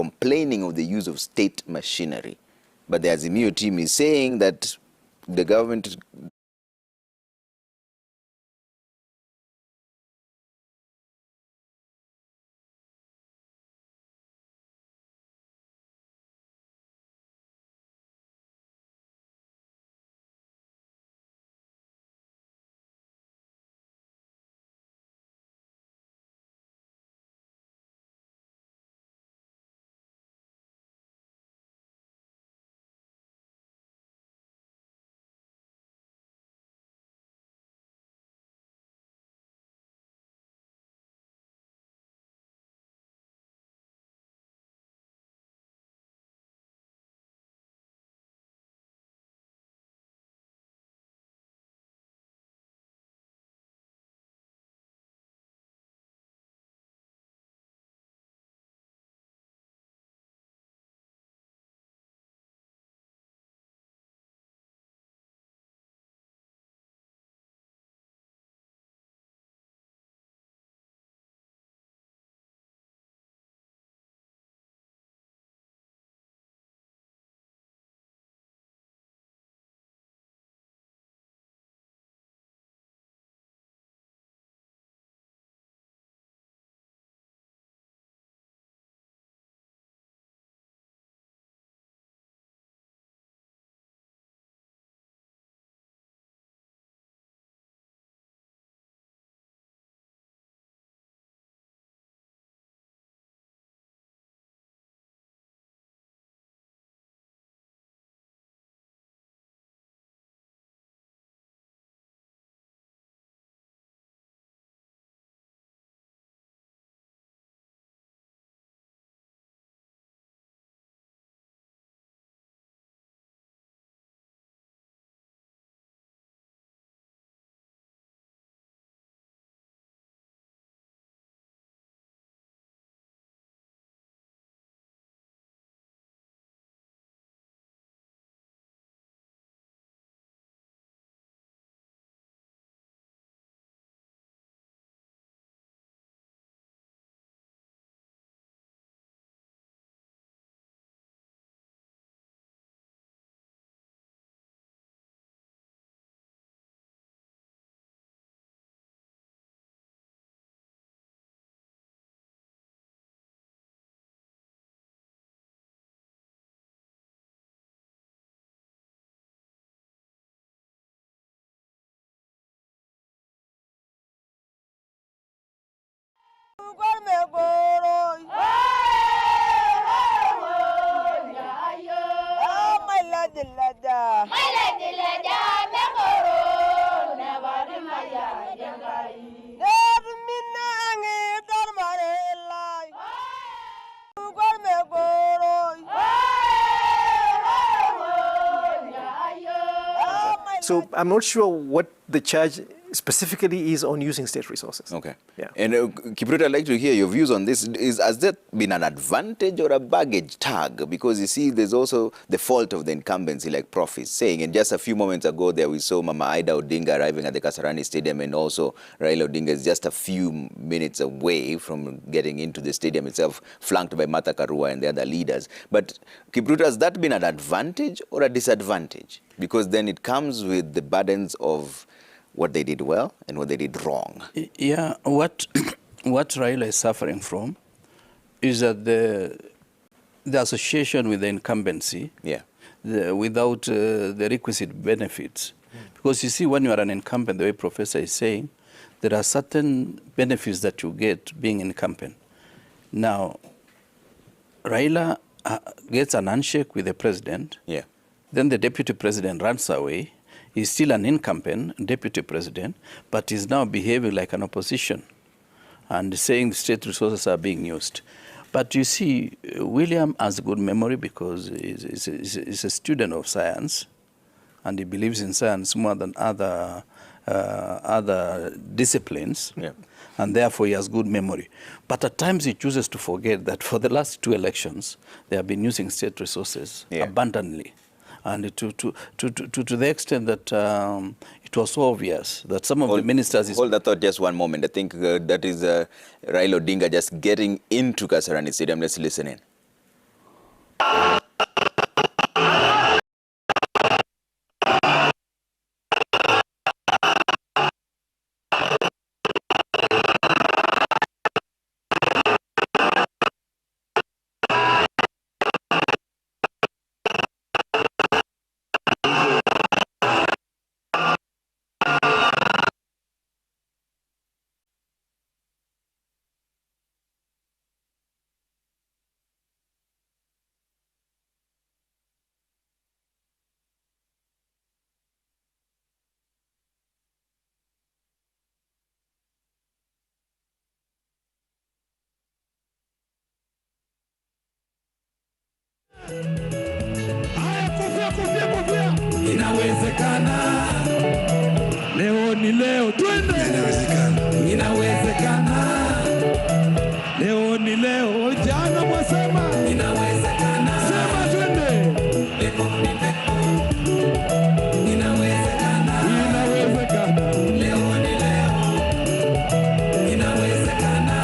complaining of the use of state machinery. But the Azimio team is saying that the government So I'm not sure what the charge specifically is on using state resources. Okay. Yeah. And Kipruto, I'd like to hear your views on this. Has that been an advantage or a baggage tag? Because you see, there's also the fault of the incumbency, like Prof is saying. And just a few moments ago there, we saw Mama Ida Odinga arriving at the Kasarani Stadium, and also Raila Odinga is just a few minutes away from getting into the stadium itself, flanked by Martha Karua and the other leaders. But Kipruto, has that been an advantage or a disadvantage? Because then it comes with the burdens of what they did well and what they did wrong. Yeah, what Raila is suffering from is that the association with the incumbency, yeah, without the requisite benefits. Because you see, when you are an incumbent, the way Professor is saying, there are certain benefits that you get being incumbent. Now, Raila gets an handshake with the president. Yeah. Then the deputy president runs away. He's still an incumbent deputy president, but he's now behaving like an opposition and saying the state resources are being used. But you see, William has good memory because he's a student of science, and he believes in science more than other disciplines, yeah, and therefore he has good memory. But at times he chooses to forget that for the last two elections, they have been using state resources, yeah, abundantly. And to the extent that it was so obvious that some of the ministers... Hold that thought just one moment. I think that is Raila Odinga just getting into Kasarani Stadium. Let's listen in. Haya, kofia, kofia, kofia. Inawezekana. Leo ni leo, twende. Inawezekana. Inawezekana. Leo ni leo, jana mwasema. Inawezekana. Sema twende. Pepo ni pepo. Inawezekana. Inawezekana. Leo ni leo. Inawezekana.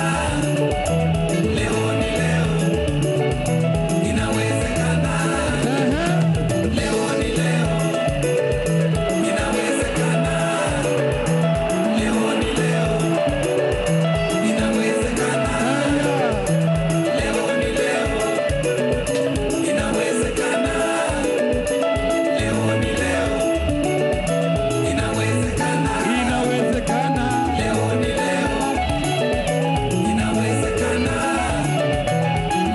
Leo ni leo. Inawezekana. Leo ni leo. Inawezekana. Leo ni leo. Inawezekana. Leo ni leo. Inawezekana. Leo ni leo. Inawezekana. Inawezekana. Leo ni leo. Inawezekana.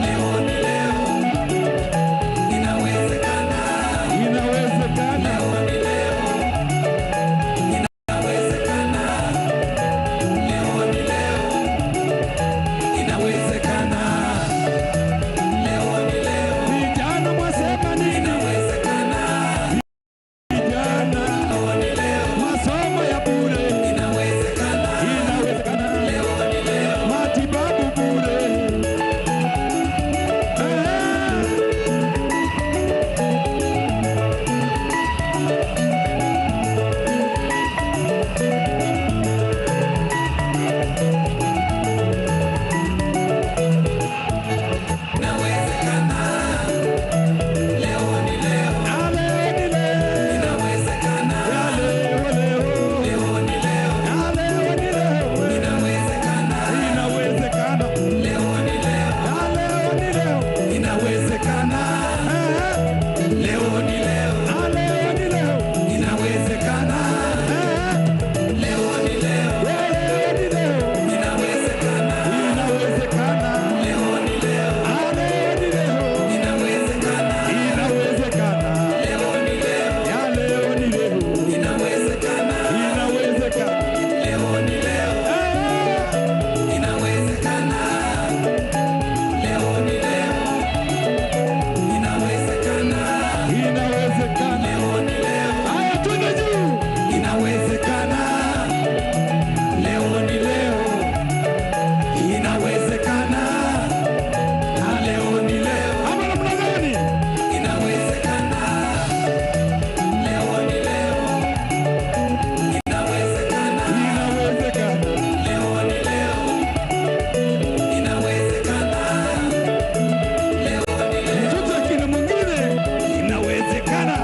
Leo ni leo. Inawezekana. Inawezekana. Leo ni leo. Inawezekana. Leo ni leo. Inawezekana. Leo ni leo. Vijana mwasema nini? Inawezekana. Vijana. Leo ni leo. Masomo ya bure. Inawezekana. Inawezekana. Leo ni leo. Matibabu bure. Inawezekana. Leo ni leo. Leo ni leo. Inawezekana. Leo leo. Leo ni leo. Leo ni leo. Inawezekana. Inawezekana. Leo ni leo. Leo ni leo. Inawezekana. Leo ni leo. Leo ni leo. Inawezekana. Leo ni leo. Leo ni leo. Inawezekana. Inawezekana. Leo ni leo. Leo ni leo. Inawezekana. Inawezekana. Leo ni leo. Ya leo ni leo. Inawezekana. Inawezekana. Leo ni leo. Inawezekana. Leo ni leo. Inawezekana. Inawezekana. Leo ni leo. Haya, twende juu. Inawezekana. Leo ni leo. Inawezekana. Leo ni leo. Ama namna gani? Inawezekana. Leo ni leo. Inawezekana. Inawezekana. Leo ni leo. Inawezekana. Leo ni leo. Mtoto akili mwingine. Inawezekana.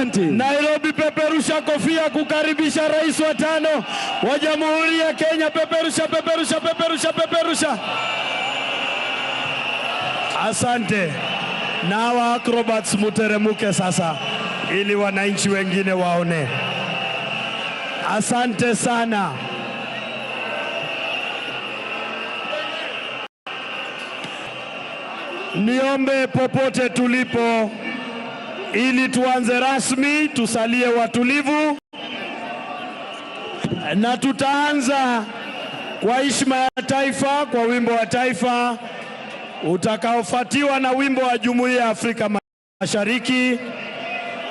Asante. Nairobi, peperusha kofia kukaribisha rais wa tano wa Jamhuri ya Kenya. Peperusha, peperusha, peperusha, peperusha. Asante. Na hawa acrobats muteremuke sasa ili wananchi wengine waone. Asante sana. Niombe popote tulipo ili tuanze rasmi, tusalie watulivu, na tutaanza kwa heshima ya taifa kwa wimbo wa taifa utakaofuatiwa na wimbo wa Jumuiya ya Afrika Mashariki,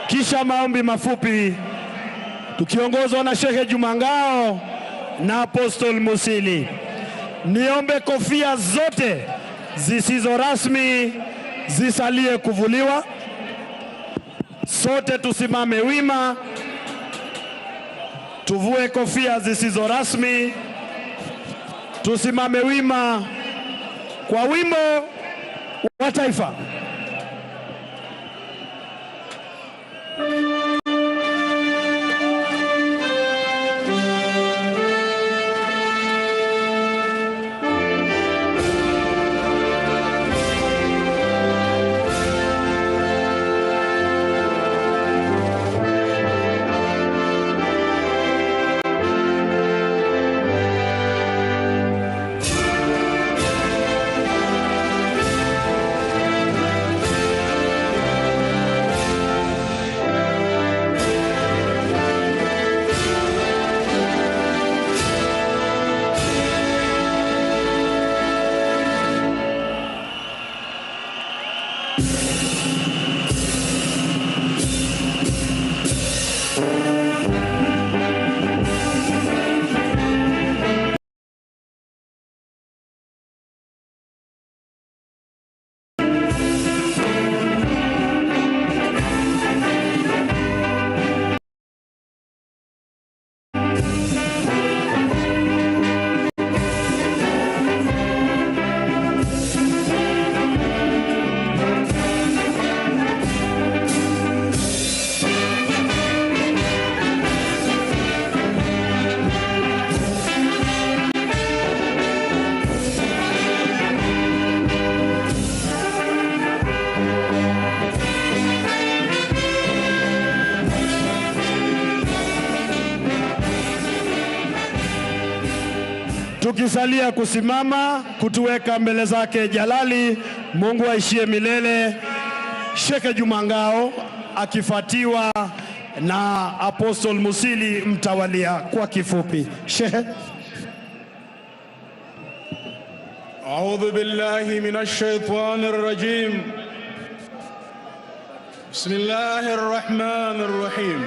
kisha maombi mafupi tukiongozwa na Sheikh Juma Ngao na Apostle Musili. Niombe kofia zote zisizo rasmi zisalie kuvuliwa. Sote tusimame wima, tuvue kofia zisizo rasmi, tusimame wima kwa wimbo wa taifa. Tukisalia kusimama kutuweka mbele zake Jalali, Mungu aishie milele. Sheikh Juma Ngao akifuatiwa na Apostle Musili mtawalia. Kwa kifupi, Sheikh. A'udhu billahi minash shaitani rrajim. Bismillahir rahmanir rahim.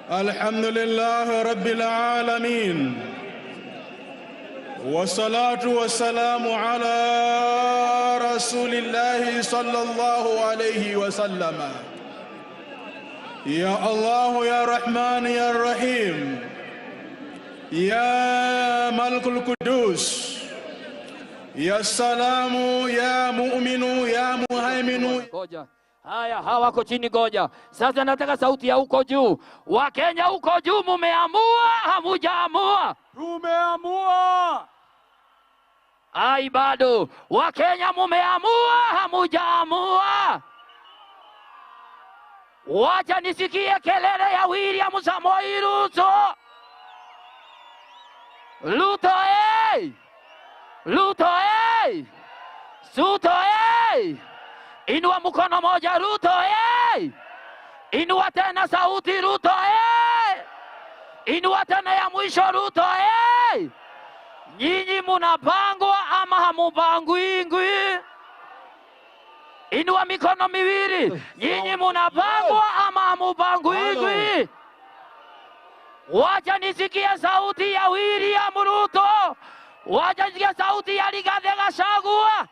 Alhamdulillahi rabbil alamin. Wassalatu wassalamu ala rasulillahi sallallahu alayhi wa sallam. Ya Allah ya Rahman ya Rahim. Ya Malikul Qudus. Ya Salamu ya Mu'minu ya Muhaiminu. Goja. Haya, hawako chini, goja. Sasa nataka sauti ya huko juu. Wakenya huko juu, mumeamua hamujaamua? Tumeamua. Ai, bado. Wakenya mumeamua hamujaamua? Wacha nisikie kelele ya William Samoei Ruto. Ruto eh! Ruto eh! Ruto eh! Inua mkono moja Ruto eh! Inua tena sauti Ruto eh! Inua tena ya mwisho Ruto eh! Nyinyi munapangwa ama hamupangwi? Inua mikono miwili. Nyinyi munapangwa ama hamupangwi? Wacha nisikie sauti ya William Ruto. Wacha nisikie sauti ya Rigathi Gachagua.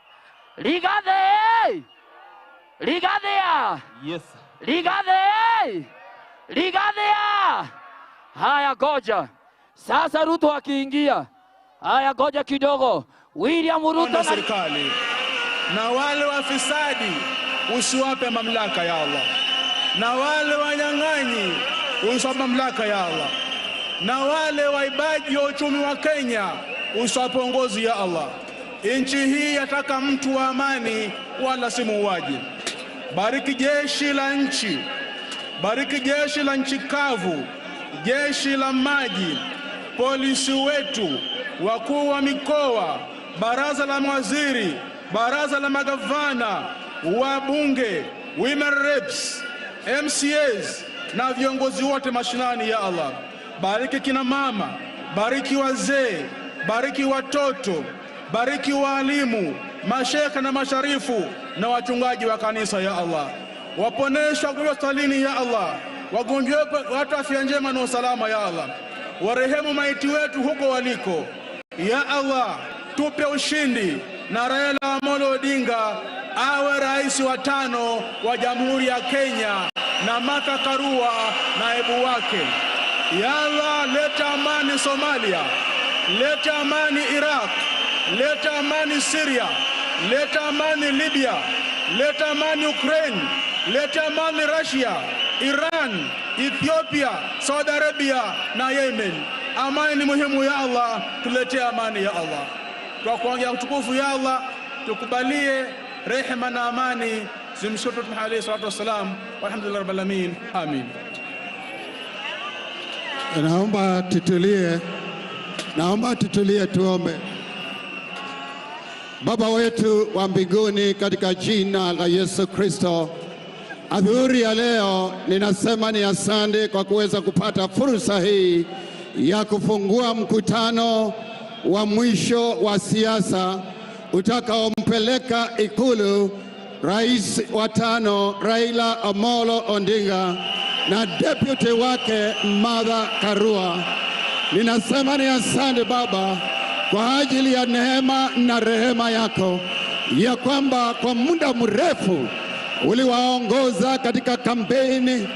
Rigathi eh! Rigathi! Yes. Rigathi! Rigathi! Haya, goja. Sasa Ruto akiingia. Haya, goja kidogo. William Ruto na serikali na wale wafisadi usiwape mamlaka ya Allah. na wale wanyang'anyi usiwape mamlaka ya Allah, na wale waibaji wa uchumi wa Kenya usiwape uongozi ya Allah. Nchi hii yataka mtu wa amani, wala si muuaji. Bariki jeshi la nchi, bariki jeshi la nchi kavu, jeshi la maji, polisi wetu, wakuu wa mikoa, baraza la mawaziri, baraza la magavana, wabunge, women reps, MCAs na viongozi wote mashinani ya Allah. Bariki kina mama, bariki wazee, bariki watoto, bariki waalimu, mashekhe na masharifu na wachungaji wa kanisa ya Allah. Waponesha wagonjwa hospitalini ya Allah, wagonjwa watu afya njema na usalama ya Allah. Warehemu maiti wetu huko waliko ya Allah. Tupe ushindi na Raila Amolo Odinga awe rais wa 5 wa Jamhuri ya Kenya na Martha Karua naibu wake. Ya Allah, leta amani Somalia, leta amani Iraq, leta amani Syria, leta amani Libya, leta amani Ukraine, leta amani Russia, Iran, Ethiopia, Saudi Arabia na Yemen. Amani ni muhimu ya Allah, tuletee amani ya Allah. Kwa kuongea utukufu ya Allah, tukubalie rehema na amani zimshuke Mtume alayhi salatu wassalam. Walhamdulillahi rabbil alamin. Amin. Naomba tutulie, naomba tutulie tuombe. Baba wetu wa mbinguni, katika jina la Yesu Kristo, adhuhuri ya leo ninasema ni asante kwa kuweza kupata fursa hii ya kufungua mkutano wa mwisho wa siasa utakaompeleka Ikulu Rais wa 5 Raila Amolo Odinga na deputy wake Martha Karua. Ninasema ni asante Baba kwa ajili ya neema na rehema yako, ya kwamba kwa muda mrefu uliwaongoza katika kampeni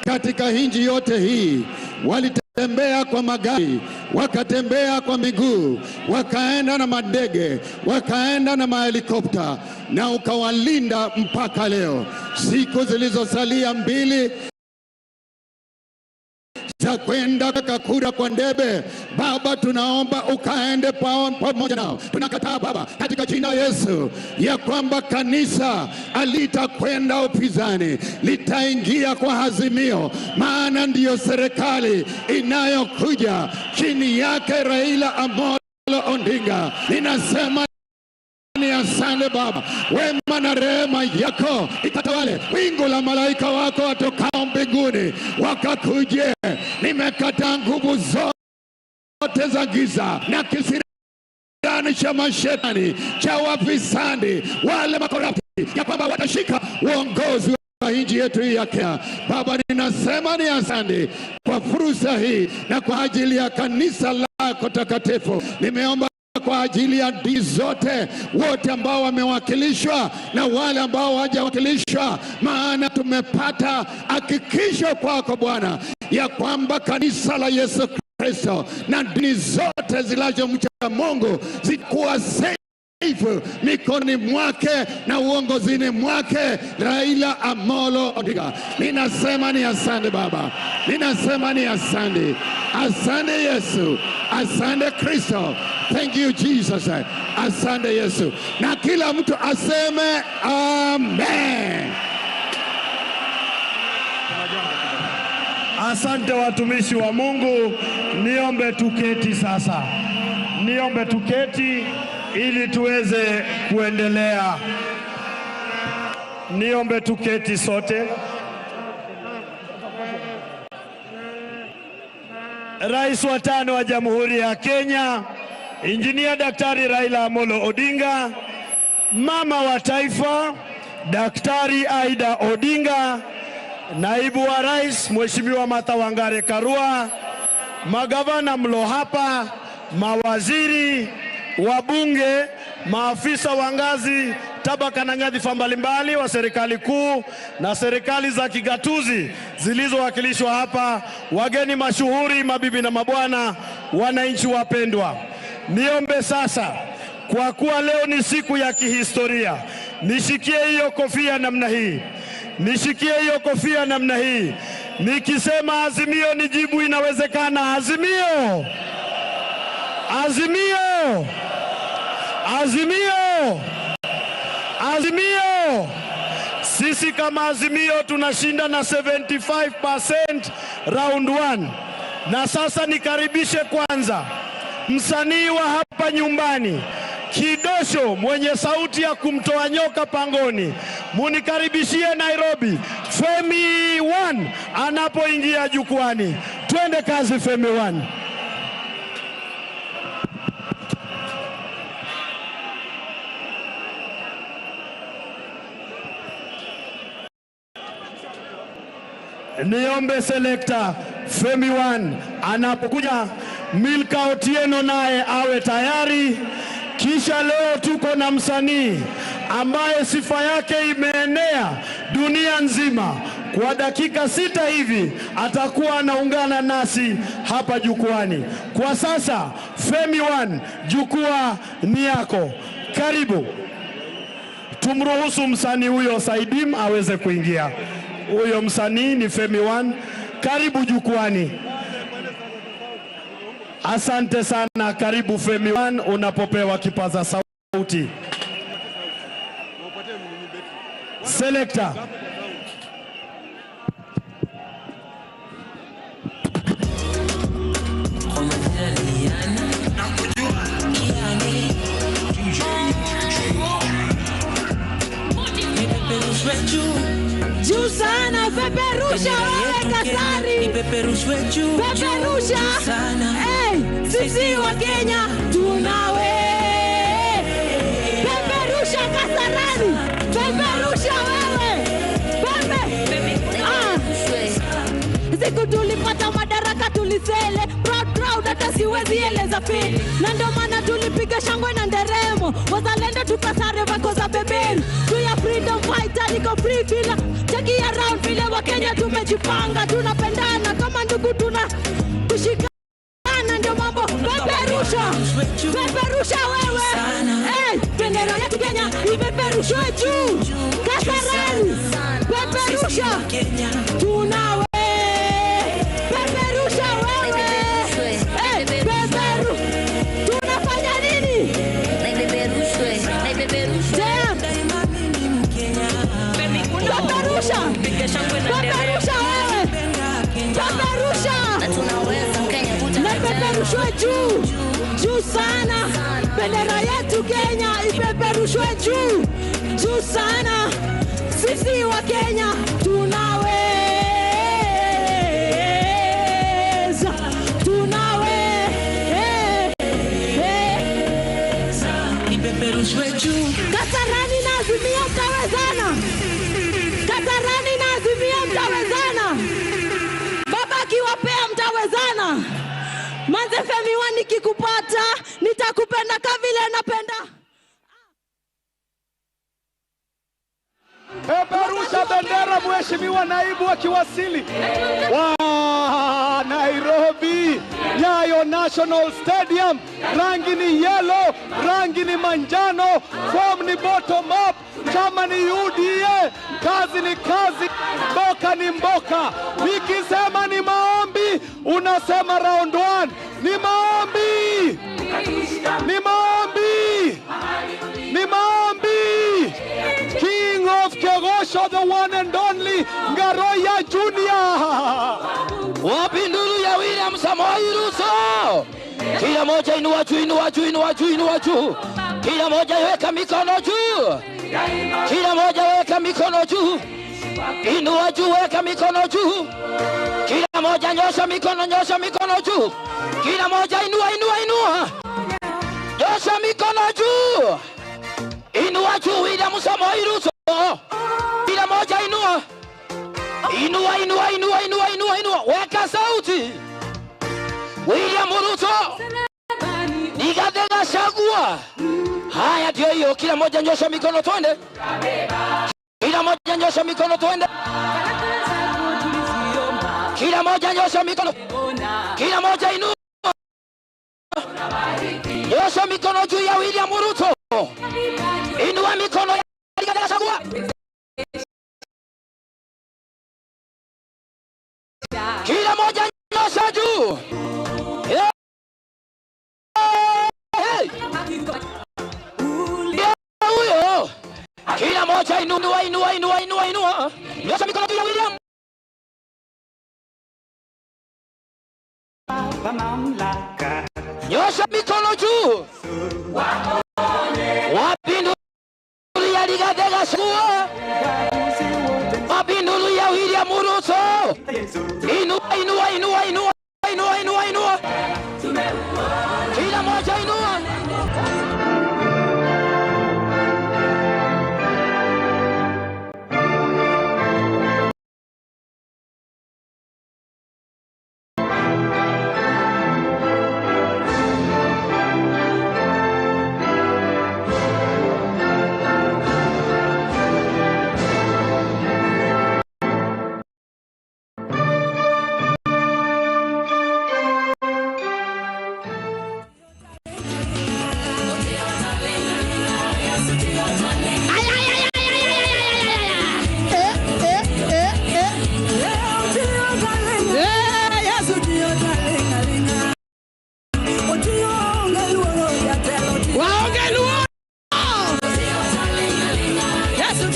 katika nchi yote hii. Walitembea kwa magari, wakatembea kwa miguu, wakaenda na madege, wakaenda na mahelikopta, na ukawalinda mpaka leo. Siku zilizosalia 2 za kwenda kura kwa ndebe, Baba tunaomba ukaende pamoja nao. Tunakataa Baba katika jina Yesu ya kwamba kanisa alitakwenda upinzani, litaingia kwa azimio, maana ndiyo serikali inayokuja chini yake Raila Amolo Odinga. Ninasema ni asante Baba, wema na rehema yako ikatawale. Wingu la malaika wako watokao mbinguni wakakuje. Nimekataa nguvu zote za giza na kisirani cha mashetani cha wafisadi wale makorapti, ya kwamba watashika uongozi wa nchi yetu hii ya Kenya. Baba, ninasema ni asante kwa fursa hii na kwa ajili ya kanisa lako takatifu. Nimeomba kwa ajili ya dini zote, wote ambao wamewakilishwa na wale ambao hawajawakilishwa, maana tumepata hakikisho kwako Bwana ya kwamba kanisa la Yesu Kristo na dini zote zinazomcha Mungu zikuwa safe mikononi mwake na uongozini mwake Raila Amolo Odinga. Ninasema ni asante Baba, ninasema ni asante, asante Yesu, asante Kristo. Thank you Jesus, asante Yesu. Na kila mtu aseme amen. Asante watumishi wa Mungu. Niombe tuketi sasa, niombe tuketi ili tuweze kuendelea. Niombe tuketi sote. Rais wa 5 wa Jamhuri ya Kenya, Injinia Daktari Raila Amolo Odinga, Mama wa Taifa Daktari Aida Odinga, Naibu wa Rais Mheshimiwa Martha Wangare Karua, magavana mlo hapa, mawaziri, wabunge, maafisa wa ngazi tabaka na nyadhifa mbalimbali wa serikali kuu na serikali za kigatuzi zilizowakilishwa hapa, wageni mashuhuri, mabibi na mabwana, wananchi wapendwa. Niombe sasa, kwa kuwa leo ni siku ya kihistoria, nishikie hiyo kofia namna hii. Nishikie hiyo kofia namna hii. Nikisema Azimio nijibu inawezekana. Azimio! Azimio! Azimio! Azimio! Sisi kama Azimio tunashinda na 75% round 1. Na sasa nikaribishe kwanza msanii wa hapa nyumbani, Kidosho, mwenye sauti ya kumtoa nyoka pangoni. Munikaribishie Nairobi, Femi One anapoingia jukwani. Twende kazi, Femi One. Niombe selekta Femi One anapokuja, Milka Otieno naye awe tayari. Kisha leo tuko na msanii ambaye sifa yake imeenea dunia nzima. Kwa dakika 6 hivi atakuwa anaungana nasi hapa jukwani. Kwa sasa Femi One, jukwaa ni yako. Karibu. Tumruhusu msanii huyo Saidim aweze kuingia. Huyo msanii ni Femi One. Karibu jukwani. Asante sana, karibu Femi One unapopewa kipaza sauti. Selector. Juu sana, peperusha wewe Kasari. Peperusha. Hey, sisi wa Kenya tunawe. Peperusha Kasarani. Peperusha wewe. Pepe. Siku tulipata madaraka tulisele. Proud proud hata siwezi eleza feel. Na ndio maana tulipiga shangwe na nderemo. Wazalendo tukasare vako za beberu. Tuya freedom fighter niko free feel. Cheki around vile wa Kenya tumejipanga. Tunapendana kama ndugu tuna kushikana ndio mambo. Peperusha. Peperusha wewe. Hey, bendera yetu Kenya ipeperushwe juu. Kasarani. Peperusha. Tunawe. Peperusha wewe. Hey, peperu. Tunafanya nini? Peperusha. Peperusha wewe. Peperusha. Na peperushwe juu. Juu sana. Bendera yetu Kenya ipeperushwe juu. Juu sana. Sisi wa Kenya tunaweza. Tunaweza. Ipeperushwe juu. Kasarani na Azimio mtawezana. Kasarani na Azimio mtawezana. Baba akiwapea mtawezana. Manze Femi One nikikupata nitakupenda kama vile napenda. Peperusha bendera mheshimiwa naibu akiwasili wa Nairobi, Nyayo National Stadium. Rangi ni yellow, rangi ni manjano, form ni bottom up, chama ni UDA, kazi ni kazi, mboka ni mboka. Nikisema ni maombi, unasema round 1. Ni maombi, ni maombi, ni maombi. King of Kegosho, the one and only Ngaroya Junior. Wapinduru ya William Samoei Ruto. Kila moja inua juu, inua juu, inua juu, inua juu. Kila moja weka mikono juu. Kila moja weka mikono juu. Inua juu, weka mikono juu. Kila moja nyosha mikono, nyosha mikono juu. Kila moja inua, inua, inua. Nyosha mikono juu. Inua juu William Samoei Ruto. Kila moja inua. Inua, inua, inua, inua, inua, inua. Weka sauti. William Ruto. Rigathi Gachagua. Haya ndio hiyo, kila moja nyosha mikono twende. Kila moja nyosha mikono twende. Kila moja nyosha mikono. Kila moja inua. Nyosha mikono juu ya William Ruto. Inua mikono ya Rigathi Gachagua. Nyosha juu. Hey. Hey. Huyo. Kila moja inua, inua, inua, inua, inua. Nyosha mikono juu ya William. Nyosha mikono juu. Wapi nduru ya Rigathi Gachagua? Wapi nduru ya William Ruto? Inua, inua, inua, inua, inua, inua, inua. Kila moja inua. Ay, ay, ay, ay, ay, ay, ay, ay, ay, ay. Eh, eh, eh, eh. Eh, Yesu. Waonge luoro. Yesu.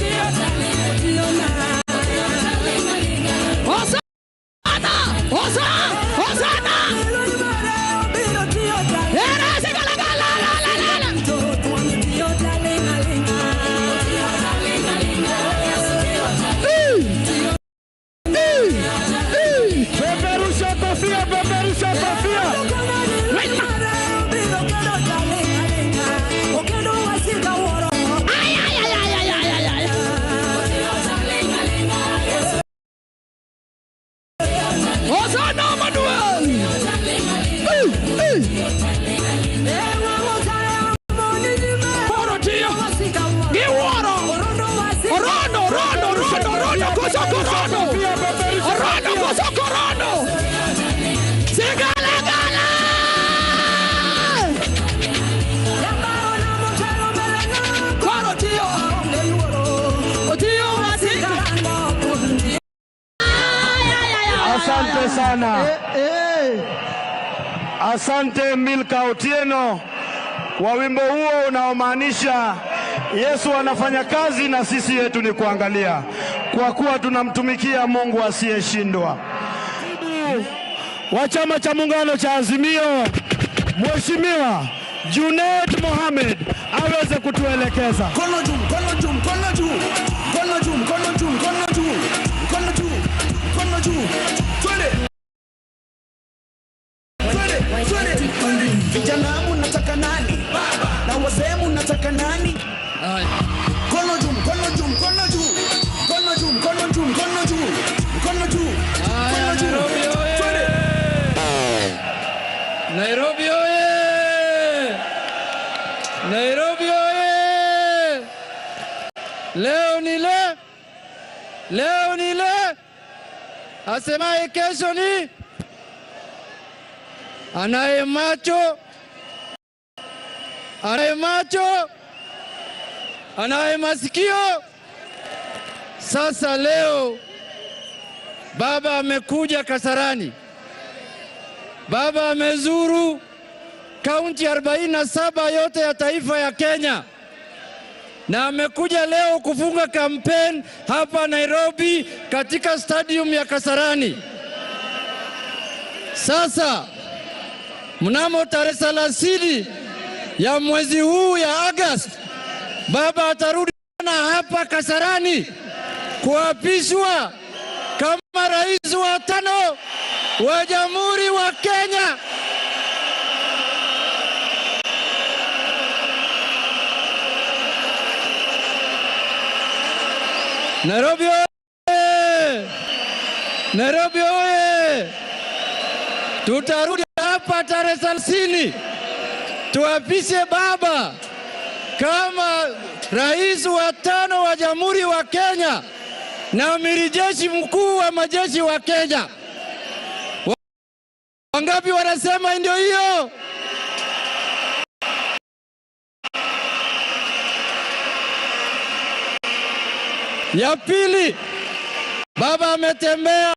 Hosana! Hosana! Hosana! Era sigalagala, la, la, la, la. Peperusha kofia, peperusha kofia. Ay, ay, ay, ay, ay, ay, ay, ay. Hosanna, Manuel! Oro tiyo. Giwuoro. Orono, rono, rono, rono, koso korono. Orono, koso korono. Sigalagala! Koro tiyo. Otiyo wasika. Asante sana. Asante Milka Otieno kwa wimbo huo unaomaanisha Yesu anafanya kazi na sisi yetu ni kuangalia, kwa kuwa tunamtumikia Mungu asiyeshindwa. Wa chama cha muungano cha Azimio, Mheshimiwa Junet Mohamed aweze kutuelekeza. Mkono juu, mkono juu, mkono juu, mkono juu, mkono juu, mkono juu, mkono juu, mkono juu, twende, twende, twende. Vijana munataka nani? Na wazee munataka nani? Mkono juu, mkono juu, mkono juu, mkono juu, mkono juu, mkono juu, mkono juu, mkono juu, twende. Nairobi oye! Nairobi oye! Leo ni le, leo ni le, asemaye kesho ni anaye macho, anaye macho, anaye masikio. Sasa leo baba amekuja Kasarani. Baba amezuru kaunti 47 yote ya taifa ya Kenya na amekuja leo kufunga kampeni hapa Nairobi katika stadium ya Kasarani. Sasa mnamo tarehe 30 ya mwezi huu ya August, baba atarudi tena hapa Kasarani kuapishwa kama rais wa tano wa Jamhuri wa Kenya. Nairobi oye! Nairobi oye! Tutarudi hapa tarehe 30 tuapishe baba kama rais wa tano wa Jamhuri wa Kenya na amiri jeshi mkuu wa majeshi wa Kenya. Wangapi wanasema ndio hiyo? Ya pili, baba ametembea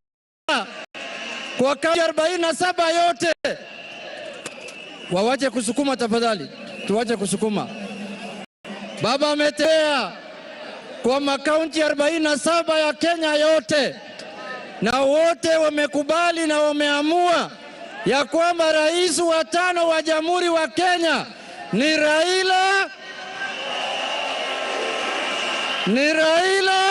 kwa kaunti 47 yote. Wawache kusukuma tafadhali, tuwache kusukuma. Baba ametembea kwa makaunti 47 ya Kenya yote, na wote wamekubali na wameamua ya kwamba rais wa 5 wa Jamhuri wa Kenya ni Raila, ni Raila,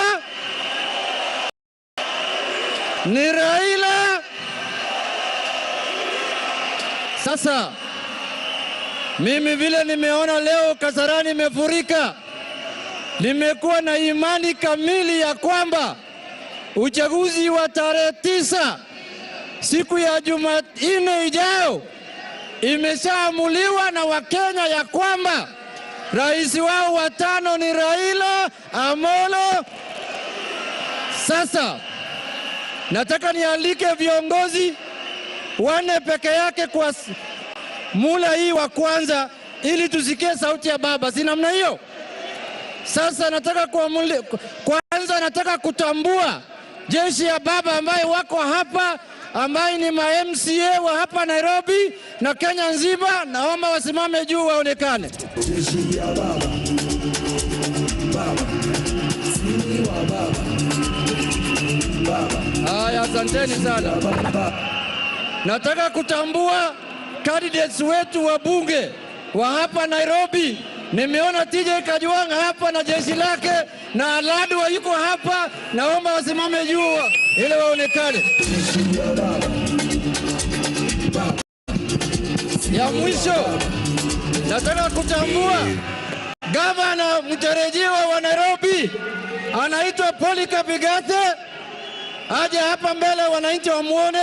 ni Raila. Sasa mimi vile nimeona leo Kasarani imefurika, nimekuwa na imani kamili ya kwamba uchaguzi wa tarehe 9 siku ya Jumanne ijayo imeshaamuliwa na Wakenya ya kwamba rais wao wa 5 ni Raila Amolo. Sasa nataka nialike viongozi 4 peke yake kwa mula hii wa kwanza ili tusikie sauti ya baba, si namna hiyo? Sasa nataka kwanza nataka kutambua jeshi ya baba ambaye wako hapa, ambaye ni ma MCA wa hapa Nairobi na Kenya nzima. Naomba wasimame juu waonekane. Jeshi ya baba, baba, sini wa baba, baba. Haya, asanteni sana. Nataka kutambua candidates wetu wa bunge wa hapa Nairobi. Nimeona TJ Kajwang hapa na jeshi lake, na Aladwa yuko hapa. Naomba wasimame juu ili waonekane. Ya mwisho, nataka kutambua gavana mtarajiwa wa Nairobi anaitwa Polycarp Igathe, aje hapa mbele wananchi wamuone.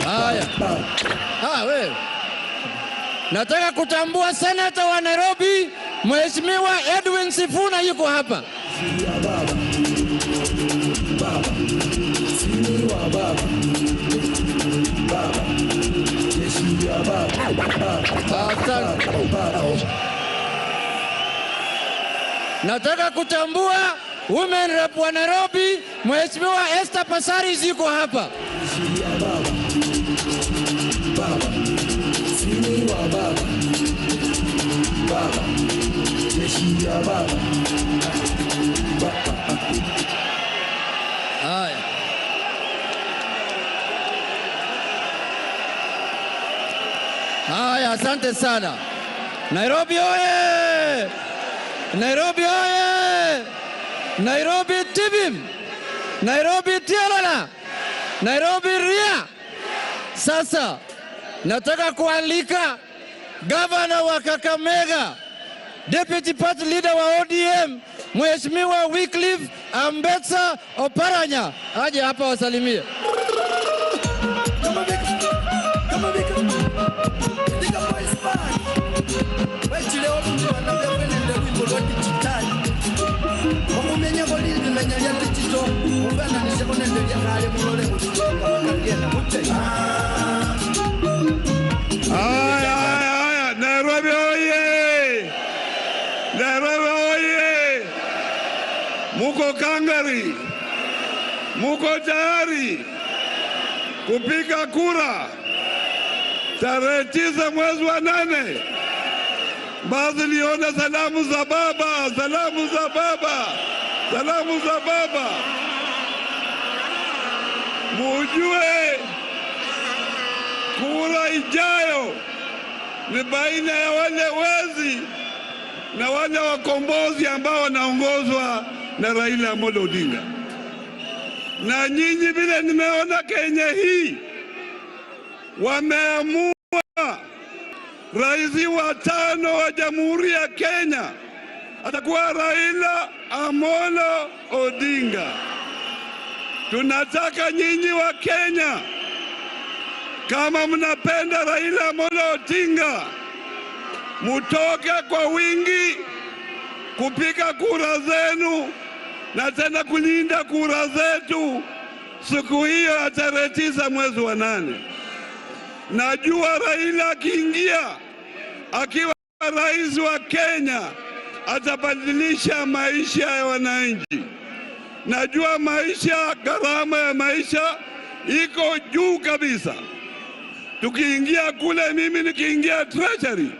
Haya. Wewe. Nataka kutambua senata wa Nairobi Mheshimiwa Edwin Sifuna yuko hapa. Nataka kutambua women rep wa Nairobi Mheshimiwa Esther Passaris yuko hapa. Haya. Haya, asante sana. Nairobi oye! Nairobi oye! Nairobi tibim! Nairobi tialala! Nairobi ria! Sasa nataka kualika gavana wa Kakamega, Deputy Party Leader wa ODM, Mheshimiwa Wycliffe Ambetsa Oparanya aje hapa wasalimie. Haya, haya, Nairobi oye! Nairobi oye! Muko kangari, muko tayari kupiga kura tarehe 9 mwezi wa 8. Basi nione salamu za baba, salamu za baba, salamu za baba. Mujue kura ijayo ni baina ya wale wezi na wale wakombozi ambao wanaongozwa na Raila Amolo Odinga. Na nyinyi vile nimeona Kenya hii wameamua rais wa 5 wa Jamhuri ya Kenya atakuwa Raila Amolo Odinga. Tunataka nyinyi wa Kenya, kama mnapenda Raila Amolo Odinga, mutoke kwa wingi kupiga kura zenu na tena kulinda kura zetu siku hiyo ya tarehe 9 mwezi wa 8. Najua Raila akiingia akiwa rais wa Kenya atabadilisha maisha ya wananchi. Najua maisha, gharama ya maisha iko juu kabisa. Tukiingia kule, mimi nikiingia Treasury,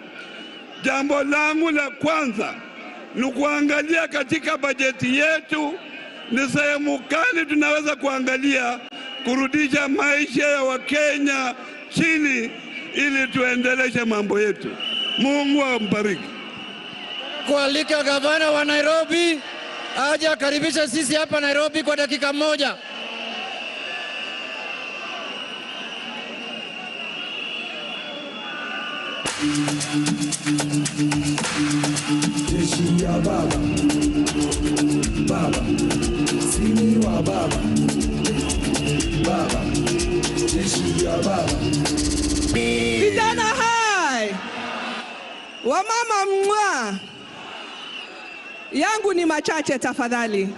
jambo langu la kwanza ni kuangalia katika bajeti yetu ni sehemu gani tunaweza kuangalia kurudisha maisha ya Wakenya chini ili tuendeleshe mambo yetu. Mungu ambariki. Kualika gavana wa Nairobi aje akaribishe sisi hapa Nairobi kwa dakika moja. Jeshi ya baba, baba, sini wa baba, baba, jeshi ya baba. Vijana hai, wamama mwa, yangu ni machache tafadhali.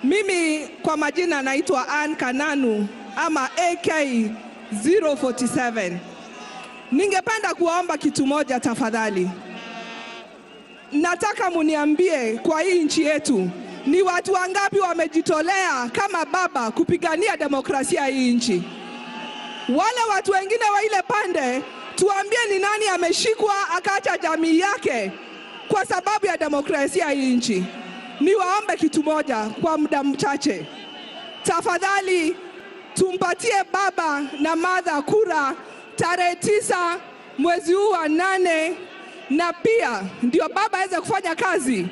Mimi kwa majina naitwa Ann Kananu ama AK 047. Ningependa kuwaomba kitu moja tafadhali. Nataka muniambie kwa hii nchi yetu ni watu wangapi wamejitolea kama baba kupigania demokrasia hii nchi? Wale watu wengine wa ile pande tuambie ni nani ameshikwa akaacha jamii yake kwa sababu ya demokrasia hii nchi. Niwaombe kitu moja kwa muda mchache. Tafadhali tumpatie baba na mother kura tarehe 9 mwezi huu wa 8, na pia ndio baba aweze kufanya kazi.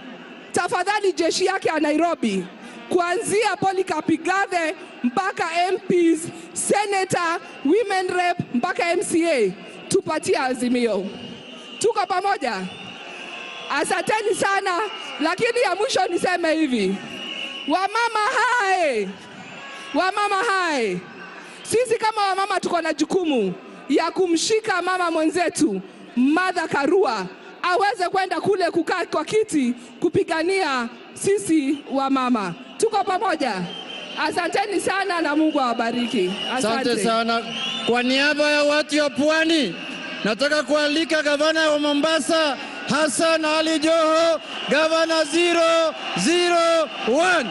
Tafadhali jeshi yake ya Nairobi kuanzia Polycarp Igathe mpaka MPs, Senator, Women Rep mpaka MCA, tupatie Azimio. Tuko pamoja? Asanteni sana, lakini ya mwisho niseme hivi. Wamama hai! Wamama hai! Sisi kama wamama tuko na jukumu ya kumshika mama mwenzetu Martha Karua aweze kwenda kule kukaa kwa kiti kupigania sisi wamama. Tuko pamoja. Asanteni sana na Mungu awabariki. Asante sana. Kwa niaba ya watu wa Pwani, nataka kualika gavana wa Mombasa Hassan Ali Joho, gavana 001.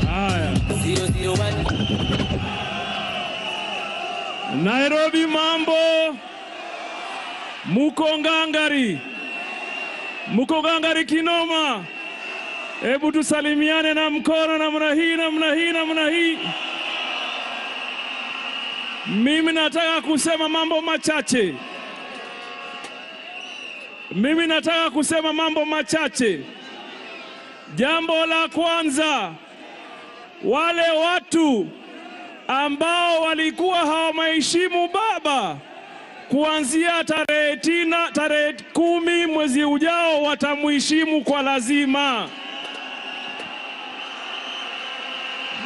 Haya. Nairobi mambo, muko ngangari, muko ngangari kinoma. Hebu tusalimiane na mkono namna hii, namna hii, namna hii. Mimi nataka kusema mambo machache. Mimi nataka kusema mambo machache. Jambo la kwanza, wale watu ambao walikuwa hawamheshimu baba, kuanzia tarehe 10 mwezi ujao watamheshimu kwa lazima.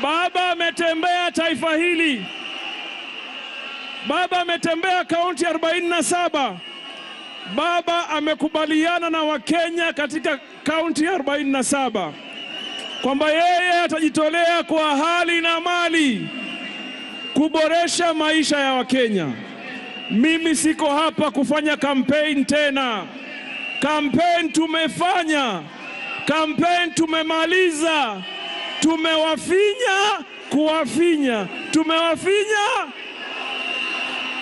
Baba ametembea taifa hili. Baba ametembea kaunti 47. Baba amekubaliana na Wakenya katika kaunti 47 kwamba yeye atajitolea kwa hali na mali kuboresha maisha ya Wakenya. Mimi siko hapa kufanya campaign tena. Campaign tumefanya. Campaign tumemaliza. Tumewafinya, kuwafinya. Tumewafinya.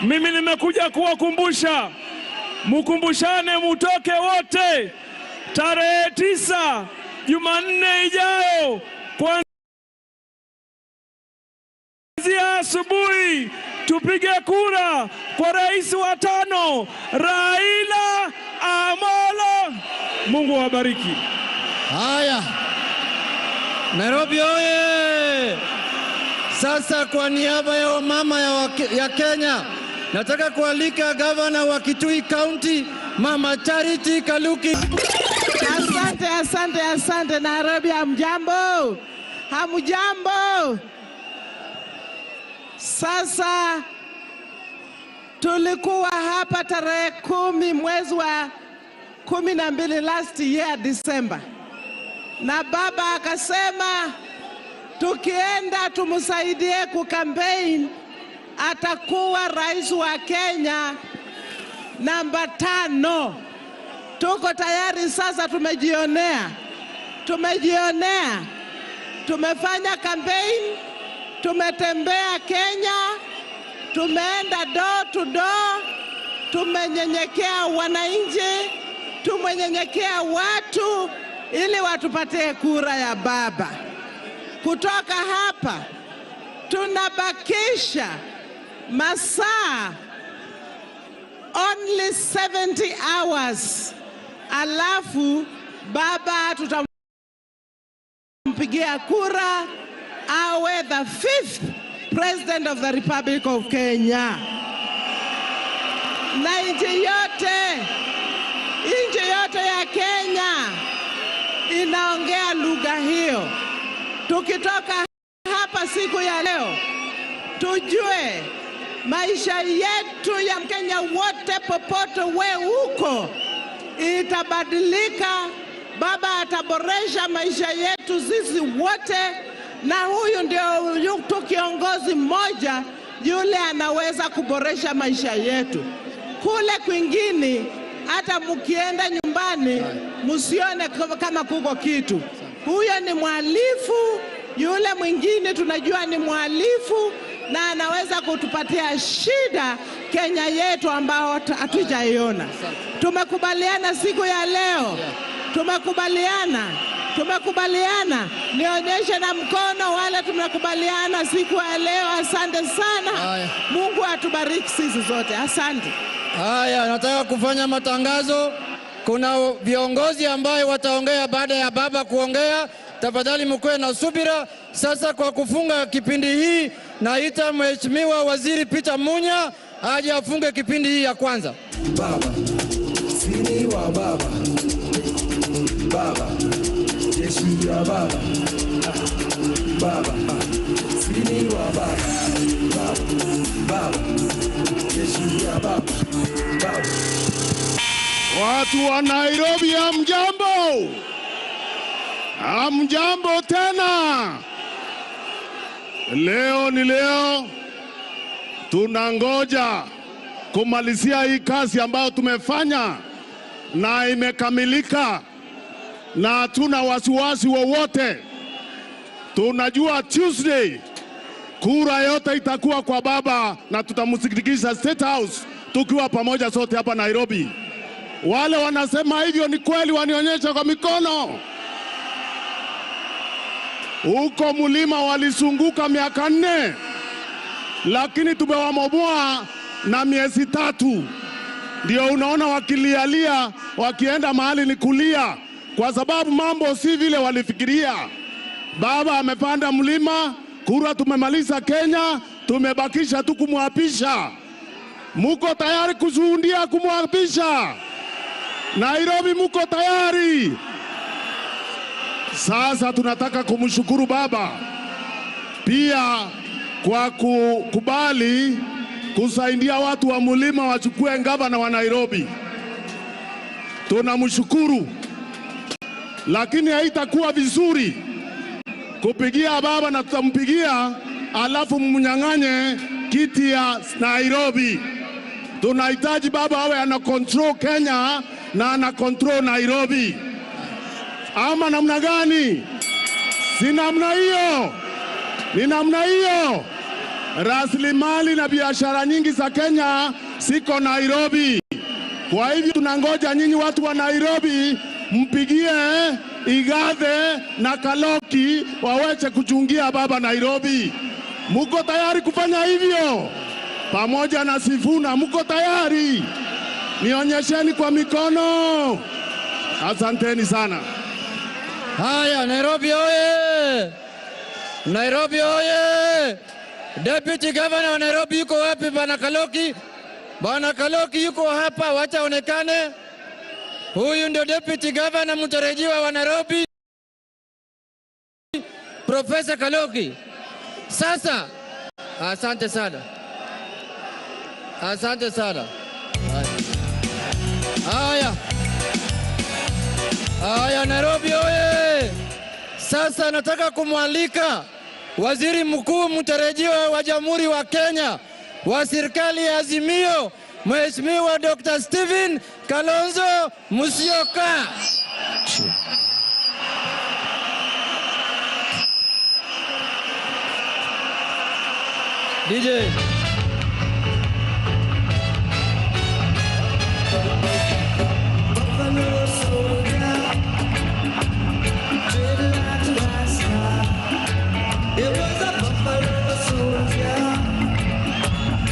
Mimi nimekuja kuwakumbusha. Mukumbushane, mutoke wote tarehe 9 Jumanne ijayo kuanzia asubuhi tupige kura kwa rais wa 5 Raila Amolo. Mungu awabariki. Haya, Nairobi oye! Sasa kwa niaba ya mama ya Kenya, nataka kualika gavana wa Kitui County, Mama Charity Kaluki. Asante, asante, asante Nairobi. Hamjambo? Hamjambo? Sasa Tulikuwa hapa tarehe 10 mwezi wa 12 last year December, na baba akasema tukienda tumsaidie kukampaign atakuwa rais wa Kenya namba 5. Tuko tayari sasa, tumejionea, tumefanya campaign, tumetembea Kenya, tumeenda door to door, tumenyenyekea wananchi, tumenyenyekea watu ili watupatie kura ya baba. Kutoka hapa tunabakisha masaa only 70 hours, alafu baba tutampigia kura awe the 5th President of the Republic of Kenya. Na nchi yote ya Kenya inaongea lugha hiyo. Tukitoka hapa siku ya leo, tujue maisha yetu ya Mkenya wote popote we uko itabadilika. Baba ataboresha maisha yetu sisi wote, na huyu ndio tu kiongozi mmoja yule anaweza kuboresha maisha yetu. Kule kwingine hata mkienda nyumbani msione kama kuko kitu. Huyo ni mhalifu, yule mwingine tunajua ni mhalifu na anaweza kutupatia shida Kenya yetu ambao hatujaiona. Tumekubaliana siku ya leo, tumekubaliana. Nionyeshe na mkono wale tumekubaliana siku ya leo. Asante sana. Aya. Mungu atubariki sisi zote. Asante. Haya, nataka kufanya matangazo. Kuna viongozi ambaye wataongea baada ya baba kuongea. Tafadhali mkuwe na subira. Sasa kwa kufunga kipindi hii, naita Mheshimiwa Waziri Peter Munya aje afunge kipindi hii ya kwanza. Baba, sini wa baba. Baba, jeshi ya baba. Baba, sini wa baba. Baba, baba, jeshi ya baba. Baba. Watu wa Nairobi, hamjambo? Hamjambo tena. Leo ni leo, tunangoja kumalizia hii kazi ambayo tumefanya na imekamilika, na hatuna wasiwasi wowote. Tunajua Tuesday kura yote itakuwa kwa baba na tutamsikiliza State House tukiwa pamoja sote hapa Nairobi. Wale wanasema hivyo ni kweli, wanionyesha kwa mikono. Huko mlima walisunguka miaka 4, lakini tumewamomoa na miezi 3. Ndio unaona wakilialia, wakienda mahali ni kulia, kwa sababu mambo si vile walifikiria. Baba amepanda mlima, kura tumemaliza Kenya, tumebakisha tu kumwapisha. Muko tayari kushuhudia kumwapisha? Nairobi muko tayari? Sasa tunataka kumshukuru baba pia kwa kukubali kusaidia watu wa mlima wachukue gavana wa Nairobi. Tunamshukuru, lakini haitakuwa vizuri kupigia baba na tutampigia alafu mnyang'anye kiti ya Nairobi. Tunahitaji baba awe ana control Kenya na ana control Nairobi. Ama namna gani? Si namna hiyo. Ni namna hiyo. Rasilimali na biashara nyingi za Kenya siko Nairobi. Kwa hivyo tunangoja nyinyi watu wa Nairobi mpigie Igathe na Kaloki waweze kuchungia baba Nairobi. Muko tayari kufanya hivyo? Pamoja na Sifuna, muko tayari? Nionyesheni kwa mikono. Asanteni sana. Haya, Nairobi oye! Nairobi oye! Deputy Governor wa Nairobi yuko wapi? Bwana Kaloki? Bwana Kaloki yuko hapa, wacha onekane. Huyu ndio Deputy Governor mtarajiwa wa Nairobi, Professor Kaloki. Sasa, asante sana. Asante sana. Haya. Haya, Nairobi oye! Sasa nataka kumwalika Waziri Mkuu mtarajiwa wa Jamhuri wa Kenya wa serikali ya Azimio, Mheshimiwa Dr. Stephen Kalonzo Musyoka. DJ. It was a buffalo soldier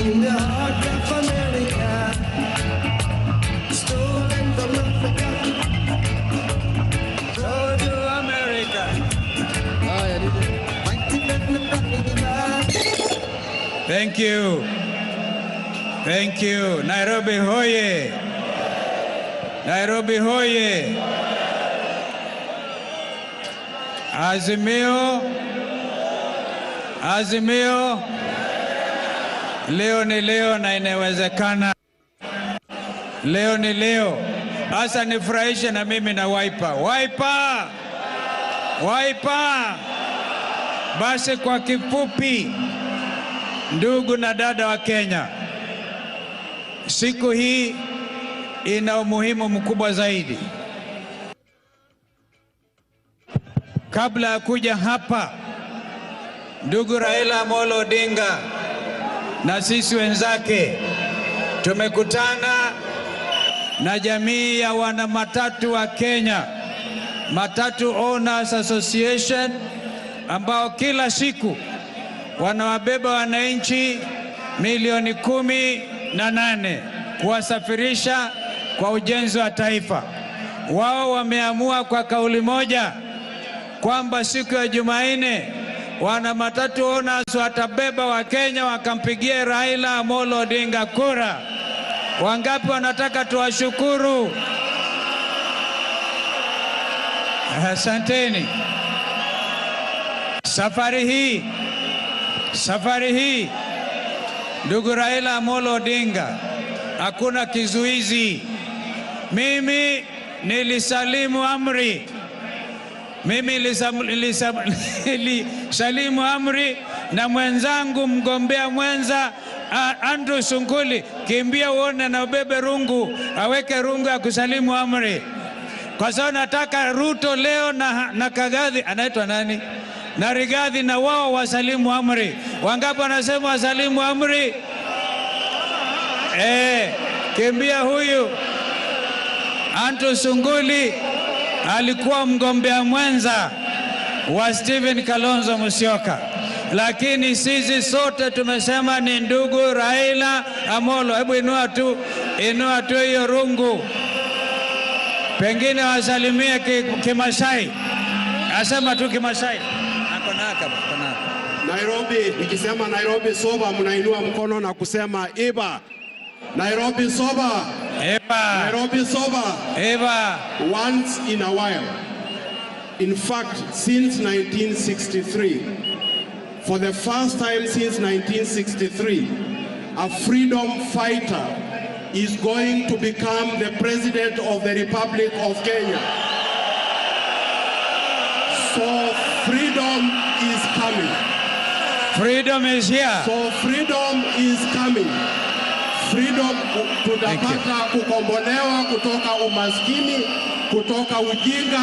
in the heart of America, stolen from Africa, go to America. Thank you. Thank you. Nairobi hoye. Nairobi hoye. Azimio. Azimio. Leo ni leo na inawezekana. Leo ni leo. Sasa nifurahishe na mimi na Wiper. Wiper! Wiper! Basi kwa kifupi, ndugu na dada wa Kenya, siku hii ina umuhimu mkubwa zaidi. Kabla ya kuja hapa, ndugu Raila Amolo Odinga na sisi wenzake tumekutana na jamii ya wana matatu wa Kenya, Matatu Owners Association, ambao kila siku wanawabeba wananchi milioni 18 kuwasafirisha kwa ujenzi wa taifa. Wao wameamua kwa kauli moja kwamba siku ya Jumanne wana matatu owners watabeba Wakenya wakampigie Raila Amolo Odinga kura. Wangapi wanataka tuwashukuru? Asanteni. Safari hii ndugu Raila Amolo Odinga, hakuna kizuizi. Mimi nilisalimu amri. Mimi nilisalimu amri na mwenzangu mgombea mwenza Andrew Sunguli, kimbia uone na ubebe rungu, aweke rungu ya kusalimu amri. Kwa sababu nataka Ruto leo na Kagathi, anaitwa nani? Na Rigathi na wao wasalimu amri. Wangapi wanasema wasalimu amri? Kimbia huyu Andrew Sunguli alikuwa mgombea mwenza wa Stephen Kalonzo Musyoka, lakini sisi sote tumesema ni ndugu Raila Amolo. Hebu inua tu hiyo rungu, pengine wasalimie Kimasai. Asema tu Kimasai. Nairobi, nikisema Nairobi soba, mnainua mkono na kusema iba. Nairobi soba. Eba. Nairobi soba. Eba. Once in a while. In fact, since 1963, for the first time since 1963, a freedom fighter is going to become the president of the Republic of Kenya. So freedom is coming. Freedom is here. So freedom is coming. Freedom, tutapata kukombolewa kutoka umaskini, kutoka ujinga,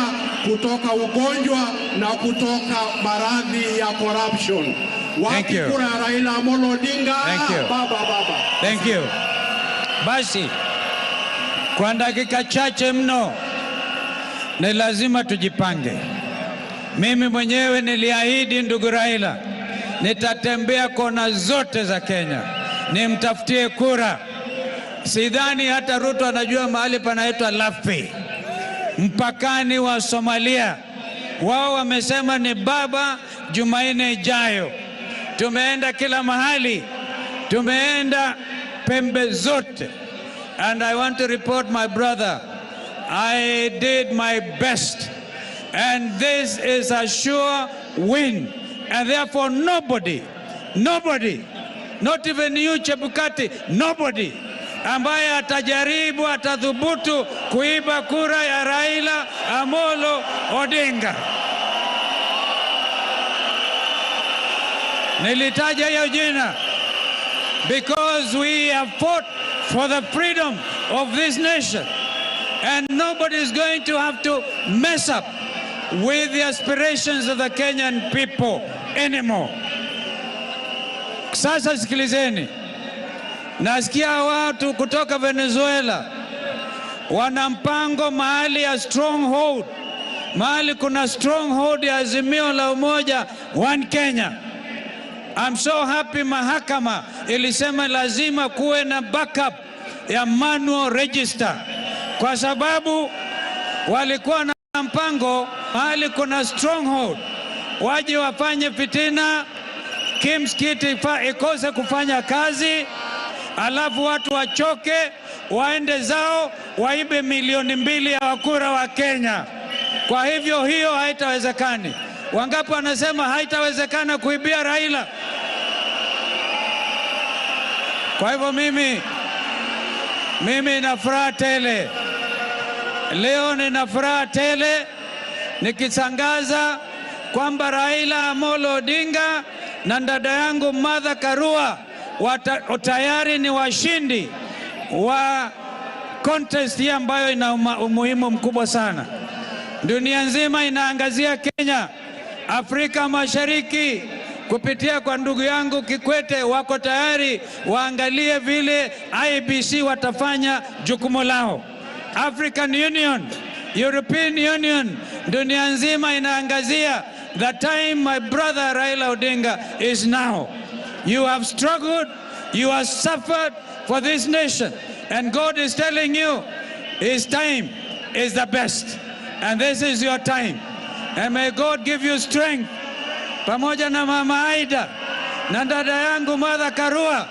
kutoka ugonjwa na kutoka maradhi ya corruption. Wapi kura Raila Amolo Odinga? Baba, baba. Thank you. Basi kwa dakika chache mno ni lazima tujipange. Mimi mwenyewe niliahidi ndugu Raila nitatembea kona zote za Kenya nimtafutie kura. Sidhani hata Ruto anajua mahali panaitwa Lafi, mpakani wa Somalia. Wao wamesema ni baba Jumanne ijayo. Tumeenda kila mahali, tumeenda pembe zote. And I want to report, my brother, I did my best. And this is a sure win. And therefore nobody not even you Chebukati, nobody ambaye atajaribu atathubutu kuiba kura ya Raila Amolo Odinga. Nilitaja hiyo jina because we have fought for the freedom of this nation, and nobody is going to have to mess up with the aspirations of the Kenyan people anymore. Sasa sikilizeni, nasikia watu kutoka Venezuela wana mpango mahali ya stronghold, mahali kuna stronghold ya Azimio la Umoja One Kenya. I'm so happy mahakama ilisema lazima kuwe na backup ya manual register, kwa sababu walikuwa na mpango mahali kuna stronghold waje wafanye fitina, KIEMS kit ikose kufanya kazi, alafu watu wachoke waende zao waibe 2 milioni ya wakura wa Kenya. Kwa hivyo hiyo haitawezekani. Wangapi wanasema haitawezekana kuibia Raila? Kwa hivyo mimi nina furaha tele leo, nina furaha tele nikitangaza kwamba Raila Amolo Odinga na dada yangu Martha Karua tayari ni washindi wa contest hii ambayo ina umuhimu mkubwa sana. Dunia nzima inaangazia Kenya, Afrika Mashariki kupitia kwa ndugu yangu Kikwete wako tayari waangalie vile IEBC watafanya jukumu lao. African Union, European Union, dunia nzima inaangazia. The time, my brother Raila Odinga, is now. You have struggled, you have suffered for this nation, and God is telling you His time is the best. And this is your time. And may God give you strength. Pamoja na Mama Aida na dada yangu Martha Karua,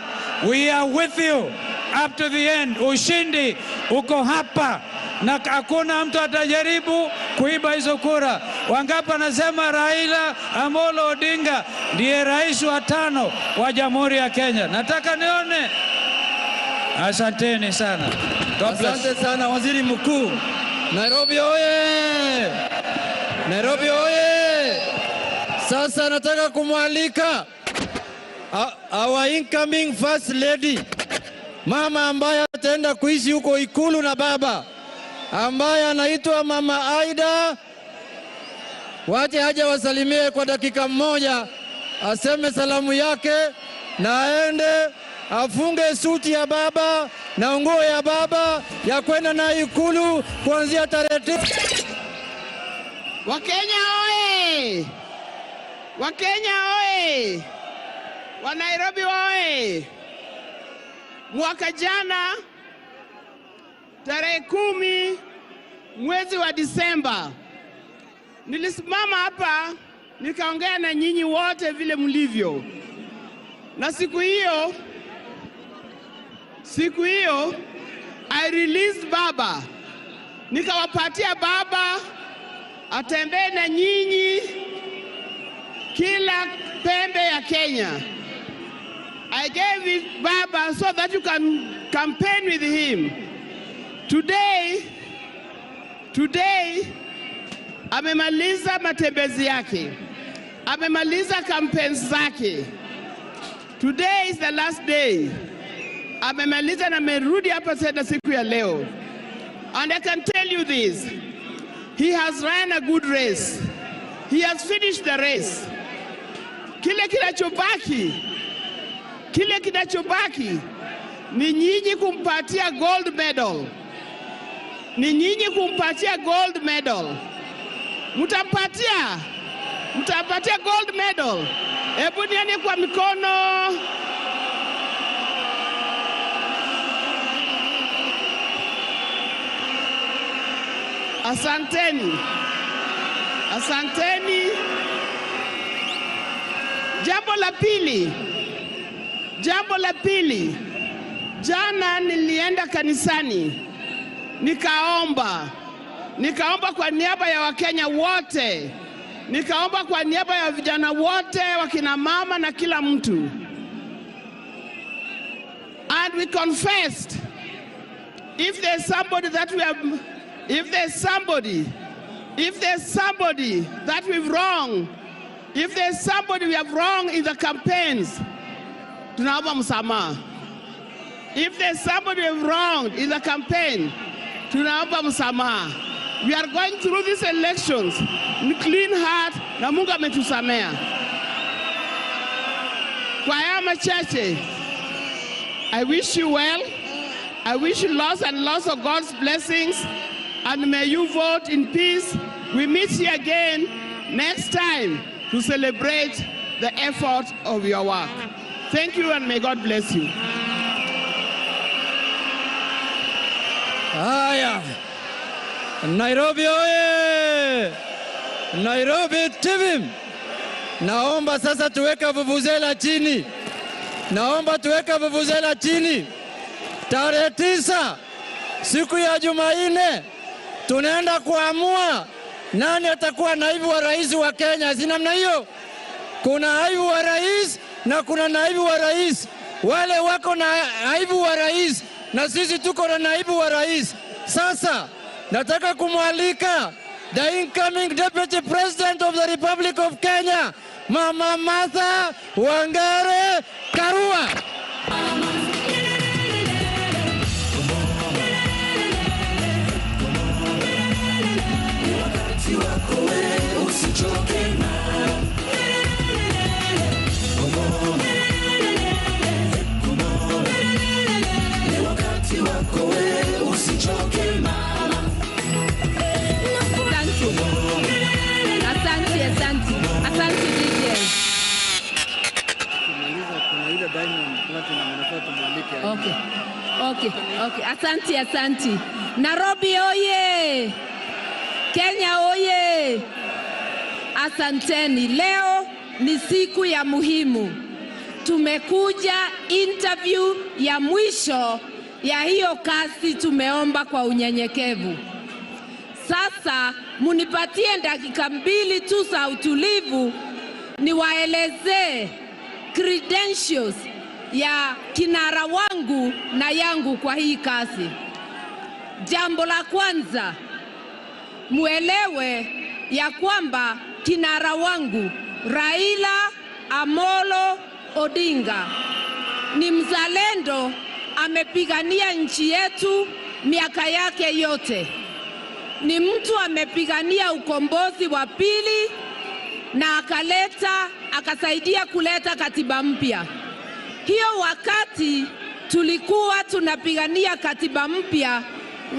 we are with you up to the end. Ushindi uko hapa na hakuna mtu atajaribu kuiba hizo kura. Wangapi anasema Raila Amolo Odinga ndiye rais wa tano wa Jamhuri ya Kenya? Nataka nione. Asanteni sana. God bless. Asante sana Waziri Mkuu. Nairobi oye! Nairobi oye! Sasa nataka kumwalika our incoming first lady, mama ambaye ataenda kuishi huko Ikulu na baba, ambaye anaitwa Mama Aida. Wache aje wasalimie kwa dakika moja, aseme salamu yake na aende afunge suti ya baba na nguo ya baba ya kwenda na Ikulu kuanzia tarehe 9. Wakenya oye! Wakenya oye! Wa Nairobi oye! Mwaka jana tarehe 10 mwezi wa Disemba nilisimama hapa nikaongea na nyinyi wote vile mlivyo, na siku hiyo I released baba, nikawapatia baba atembee na nyinyi kila pembe ya Kenya. I gave it baba so that you can campaign with him. Today amemaliza matembezi yake, amemaliza campaigns zake. Today is the last day. Amemaliza na amerudi hapa tena siku ya leo. And I can tell you this, he has run a good race. He has finished the race. Kile kinachobaki ni nyinyi kumpatia gold medal. Ni nyinyi kumpatia gold medal. Mtampatia? Mtampatia gold medal? Hebu nione kwa mikono. Asanteni, asanteni. Jambo la pili, jana nilienda kanisani nikaomba, nikaomba kwa niaba ya Wakenya wote, nikaomba kwa niaba ya vijana wote, wakina mama na kila mtu. And we confessed, if there's somebody that we have, if there's somebody that we've wronged, if there's somebody we have wronged in the campaigns, tunaomba msamaha. If there's somebody we've wronged in the campaign, tunaomba msamaha. We are going through these elections with clean heart na Mungu ametusamea. Kwa haya machache, I wish you well. I wish you lots and lots of God's blessings, and may you vote in peace. We meet here again next time to celebrate the effort of your work. Thank you, and may God bless you. Haya, Nairobi oye! Nairobi TV. Naomba sasa tuweke vuvuzela chini. Naomba tuweke vuvuzela chini. Tarehe 9 siku ya Jumanne tunaenda kuamua nani atakuwa naibu wa rais wa Kenya. Si namna hiyo? Kuna naibu wa rais na kuna naibu wa rais. Wale wako na naibu wa rais na sisi tuko na naibu wa rais. Sasa nataka kumwalika the incoming Deputy President of the Republic of Kenya, Mama Martha Wangari Karua. Asante, asante, asante DJ. Okay, okay, okay. Asante, asante. Nairobi oye! Kenya oye! Asanteni. Leo ni siku ya muhimu. Tumekuja interview ya mwisho ya hiyo kazi tumeomba kwa unyenyekevu. Sasa munipatie dakika 2 tu za utulivu niwaelezee credentials ya kinara wangu na yangu kwa hii kazi. Jambo la kwanza, muelewe ya kwamba kinara wangu Raila Amolo Odinga ni mzalendo, amepigania nchi yetu miaka yake yote. Ni mtu amepigania ukombozi wa pili na akasaidia kuleta katiba mpya. Hiyo wakati tulikuwa tunapigania katiba mpya,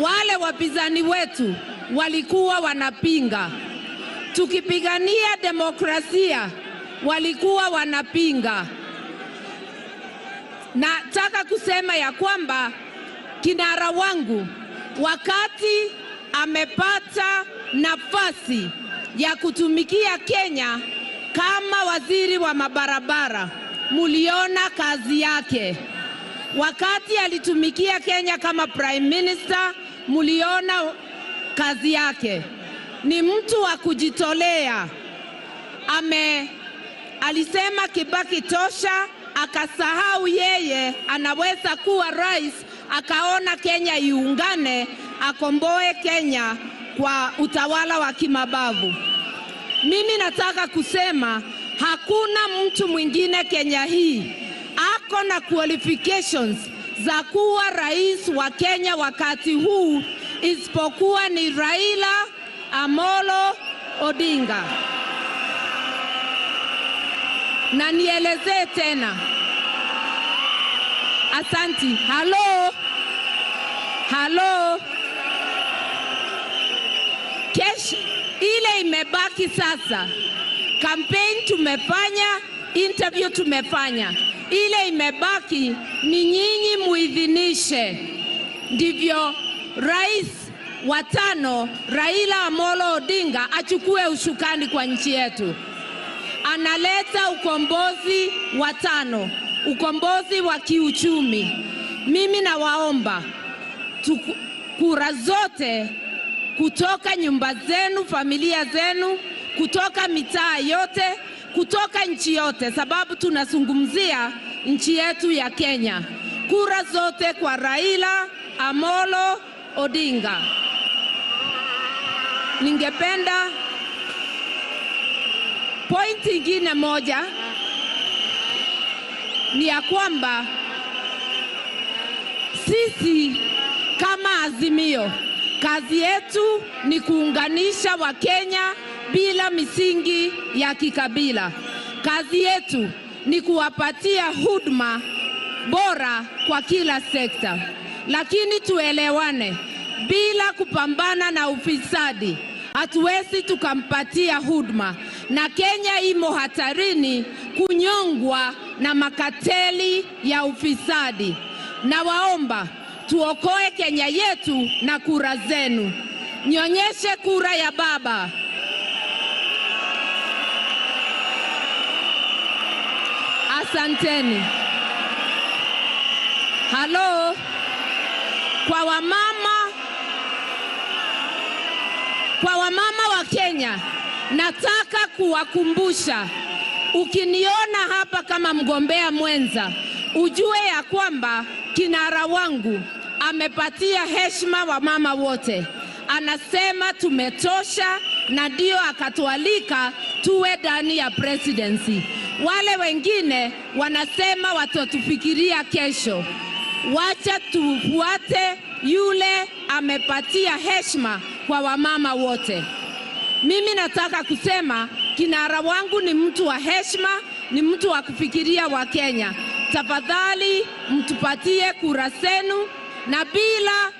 wale wapinzani wetu walikuwa wanapinga. Tukipigania demokrasia walikuwa wanapinga. Nataka kusema ya kwamba kinara wangu wakati amepata nafasi ya kutumikia Kenya kama waziri wa mabarabara, muliona kazi yake. Wakati alitumikia Kenya kama Prime Minister, muliona kazi yake. Ni mtu wa kujitolea. Alisema Kibaki tosha, akasahau yeye anaweza kuwa rais, akaona Kenya iungane, akomboe Kenya kwa utawala wa kimabavu. Mimi nataka kusema hakuna mtu mwingine Kenya hii ako na qualifications za kuwa rais wa Kenya wakati huu isipokuwa ni Raila Amolo Odinga. Na nielezee tena. Asanti. Halo. Halo. Kesh ile imebaki sasa. Campaign tumefanya, interview tumefanya. Ile imebaki ni nyinyi muidhinishe. Ndivyo rais wa 5 Raila Amolo Odinga achukue usukani kwa nchi yetu. Analeta ukombozi wa 5, ukombozi wa kiuchumi. Mimi nawaomba kura zote kutoka nyumba zenu, familia zenu, kutoka mitaa yote, kutoka nchi yote, sababu tunazungumzia nchi yetu ya Kenya. Kura zote kwa Raila Amolo Odinga. Ningependa point ingine moja ni ya kwamba sisi kama Azimio, kazi yetu ni kuunganisha Wakenya bila misingi ya kikabila. Kazi yetu ni kuwapatia huduma bora kwa kila sekta. Lakini tuelewane, bila kupambana na ufisadi hatuwezi tukampatia huduma, na Kenya imo hatarini kunyongwa na makateli ya ufisadi. Na waomba tuokoe Kenya yetu na kura zenu. Nionyeshe kura ya baba. Asanteni. Halo, kwa wamama wa Kenya, nataka kuwakumbusha, ukiniona hapa kama mgombea mwenza, ujue ya kwamba kinara wangu amepatia heshima wamama wote. Anasema tumetosha, na ndio akatualika tuwe ndani ya presidency. Wale wengine wanasema watatufikiria kesho. Wacha tufuate yule amepatia heshima kwa wamama wote. Mimi nataka kusema kinara wangu ni mtu wa heshima, ni mtu wa kufikiria wa Kenya. Tafadhali mtupatie kura zenu, na bila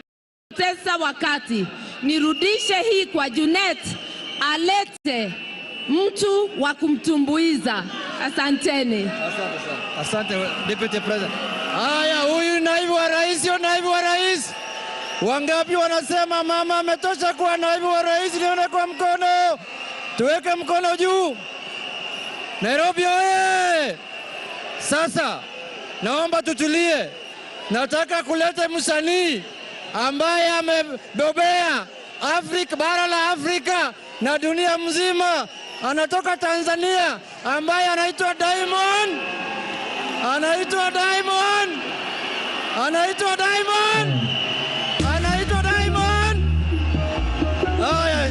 kupoteza wakati nirudishe hii kwa Junet alete mtu wa kumtumbuiza. Asanteni. Asante sana. Asante Deputy President. Haya, huyu naibu wa rais, huyu naibu wa rais. Wangapi wanasema mama ametosha kuwa naibu wa rais? Nione kwa mkono. Tuweke mkono juu. Nairobi oye! Sasa naomba tutulie. Nataka kuleta msanii ambaye amebobea Afrika, bara la Afrika na dunia mzima. Anatoka Tanzania, ambaye anaitwa Diamond. Anaitwa Diamond. Anaitwa Diamond. Anaitwa Diamond. Haya.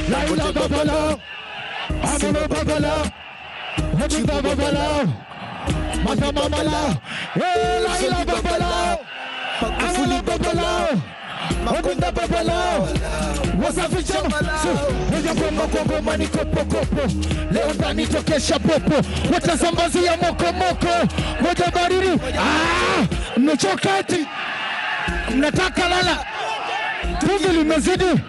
Laila Babala, Amolo Babala, Odinga Babala, Mata Mamala, Laila Babala, Amolo Babala, Odinga Babala, Wasafi Chama, Moja kwa mani kopo kopo, leo ndani tokesha popo, watazambazia moko moko, moja baridi, mmechoka eti, mnataka lala, tungi limezidi.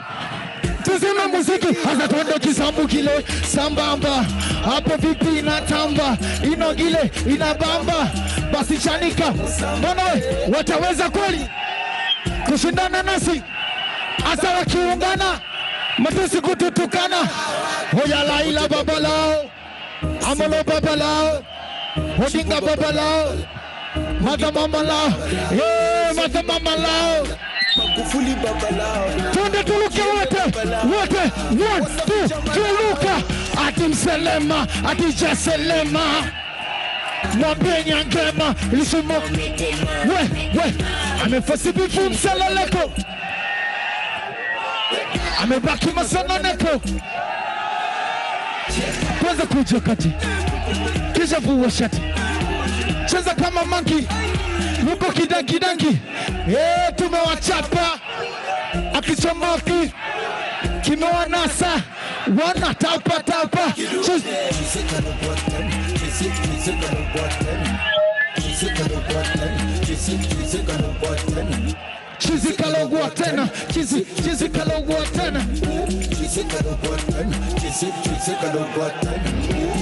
Tuzime muziki, hasa twende kisambu kile sambamba. Hapo vipi inatamba, inogile inabamba. Basi chanika, mbona wataweza kweli kushindana nasi? Hasa wakiungana, matusi kututukana. Hoya Laila babalao, Amolo babalao, Odinga babalao, Mata mamalao, Mata mamalao. Magufuli babalao. Twende tuluke wote, wote, 1, 2, tuluka. Ati mselema, ati jaselema. Mwambie nyangema, ilisumo. We, amefasibifu mseleleko. Amebaki masononeko. Kwanza kuja kati, kisha vua shati. Cheza kama monkey, yuko kidanki danki. Tumewachapa. Akichomoki kimewanasa, wana tapa tapa. Chizikalogwa tena, chizikalogwa tena.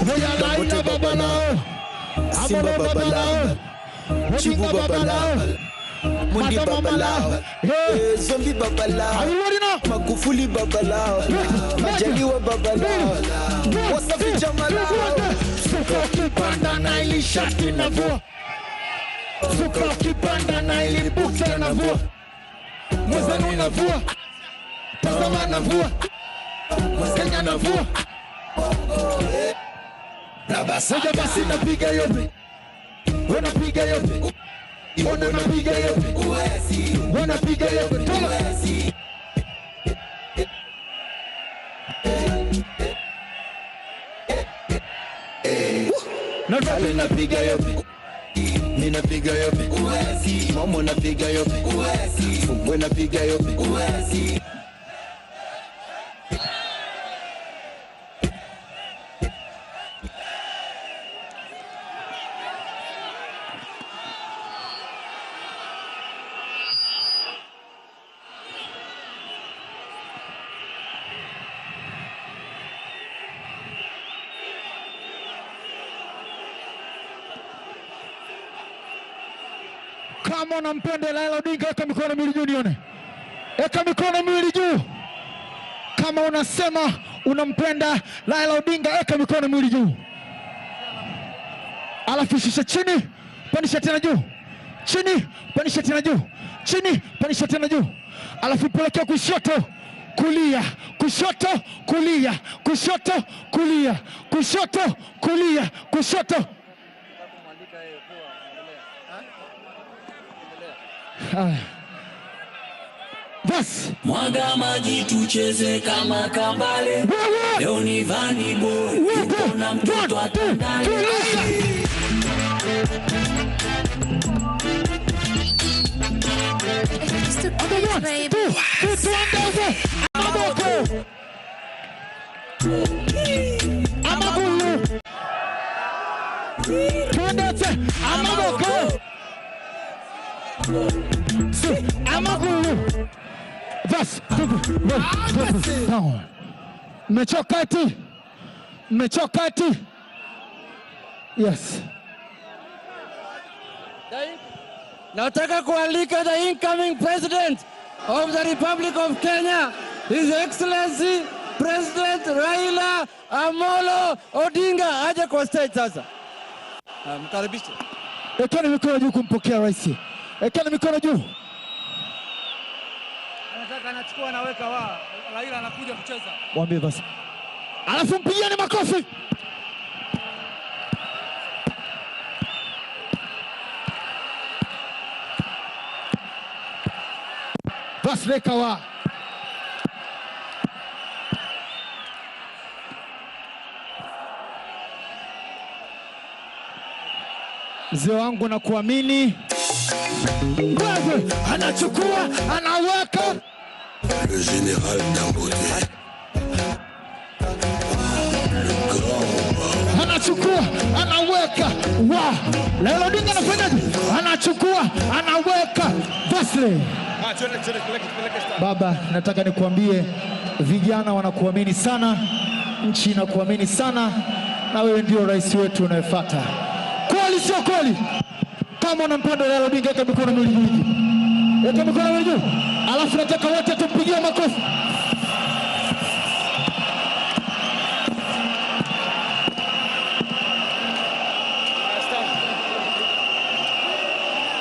Hoya Laila babalao, Amolo babalao, Odinga babalao, Mundi babalao, Zombi babalao, Magufuli babalao, Majaliwa babalao, Wasafi Jamalao. Suka kipanda na ili shati na vua, suka kipanda na ili bukta na vua, Mwenzenu navua. Tazama navua. Kenya navua. Hoja basi napiga yote. Wanapiga yote. Wanapiga yote. Wanapiga yote. Tola. Nairobi napiga yote. Mimi napiga yote. Momo napiga yote. Fumbwe napiga yote. Kama unampenda Raila Odinga, weka mikono miwili juu nione. Weka mikono miwili juu. Kama unasema unampenda Raila Odinga, weka mikono miwili juu. Alafu shusha chini, pandisha tena juu. Chini, pandisha tena juu. Chini, pandisha tena juu. Alafu pelekea kushoto, kulia, kushoto, kulia, kushoto, kulia, kushoto, kulia, kushoto. Bas. Mwaga maji tucheze kama kambale. Leo ni Vanny Boy, yuko na mtoto atandale. Amaboko. Amagulu. Twende Amaboko. Amagulu. Bas. Mmechoka eti? Mmechoka eti? Yes. Nataka kualika the incoming president of the Republic of Kenya, His Excellency President Raila Amolo Odinga aje kwa stage sasa. Mkaribishe. Ekeni mikono juu kumpokea rais. Ekeni mikono juu. Anataka anachukua anaweka wa Raila anakuja kucheza. Mwambie basi. Alafu mpigieni makofi. Basi leka wa. Mzee wangu nakuamini. Wewe anachukua anaweka. Le général Dangote. Le grand. Anachukua anaweka. Wa. Raila Odinga anafanyaje? Anachukua anaweka. Wesley. Baba, nataka nikuambie vijana wanakuamini sana, nchi inakuamini sana, na wewe ndio rais wetu unayefuata. Kweli sio kweli? Kama unampenda Raila Odinga, weka mikono miwili juu. Weka mikono miwili juu. Alafu nataka wote tumpigie makofi.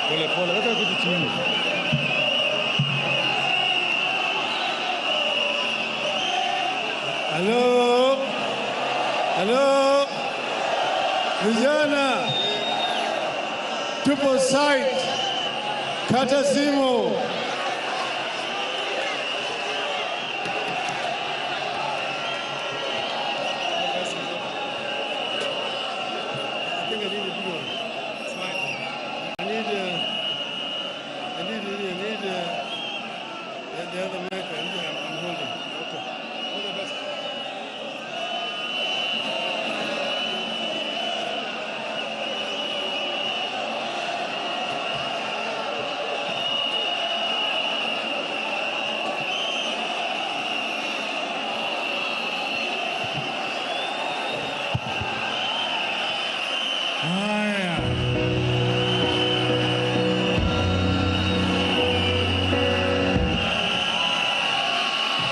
Pole pole, weka kitu chini. Hello. Hello. Vijana. Tupo site. Kata simu. I think I need a big one. It's fine. I need the other mic. I'm holding. Okay. All the best. Haya.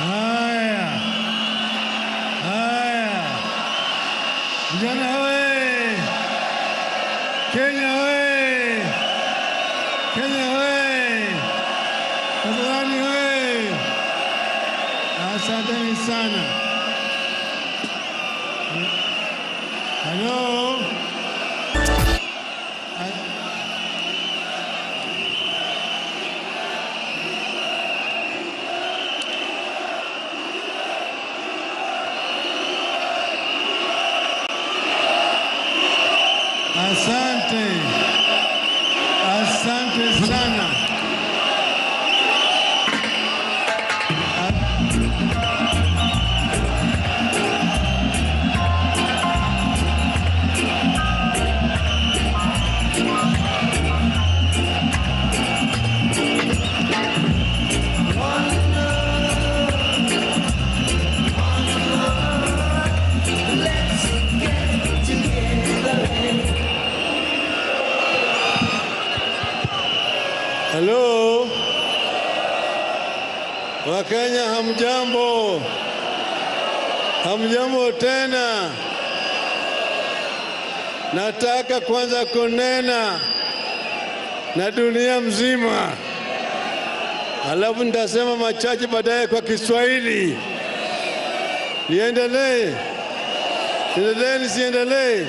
Haya. Haya. Vijana we. Kenya we. Kenya we. Tanzania we. Asanteni sana. Hello. Asante. Asante sana. Hello. Wakenya hamjambo. Hamjambo tena. Nataka kwanza kunena na dunia mzima. Alafu nitasema machache baadaye kwa Kiswahili. Niendelee. Niendelee nisiendelee?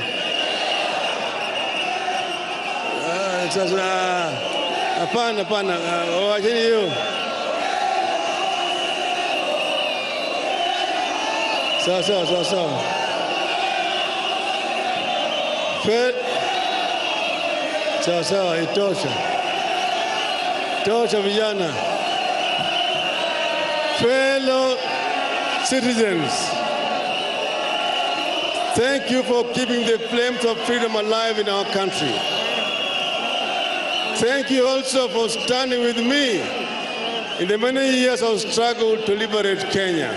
Sasa hapana, hapana, wacheni hiyo. Sawa sawa sawa sawa. Sawa sawa, itosha. Tosha vijana. Fellow citizens, thank you for keeping the flames of freedom alive in our country. Thank you also for standing with me in the many years of struggle to liberate Kenya.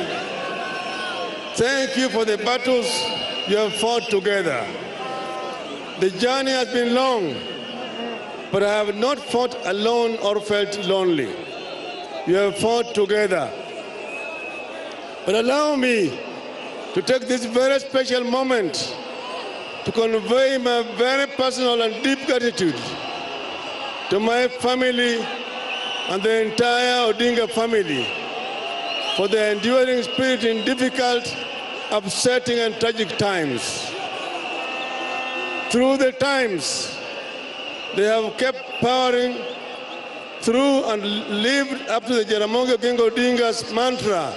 Thank you for the battles you have fought together. The journey has been long, but I have not fought alone or felt lonely. You have fought together. But allow me to take this very special moment to convey my very personal and deep gratitude to my family and the entire Odinga family for their enduring spirit in difficult, upsetting and tragic times. Through the times, they have kept powering through and lived up to the Jaramogi Oginga Odinga's mantra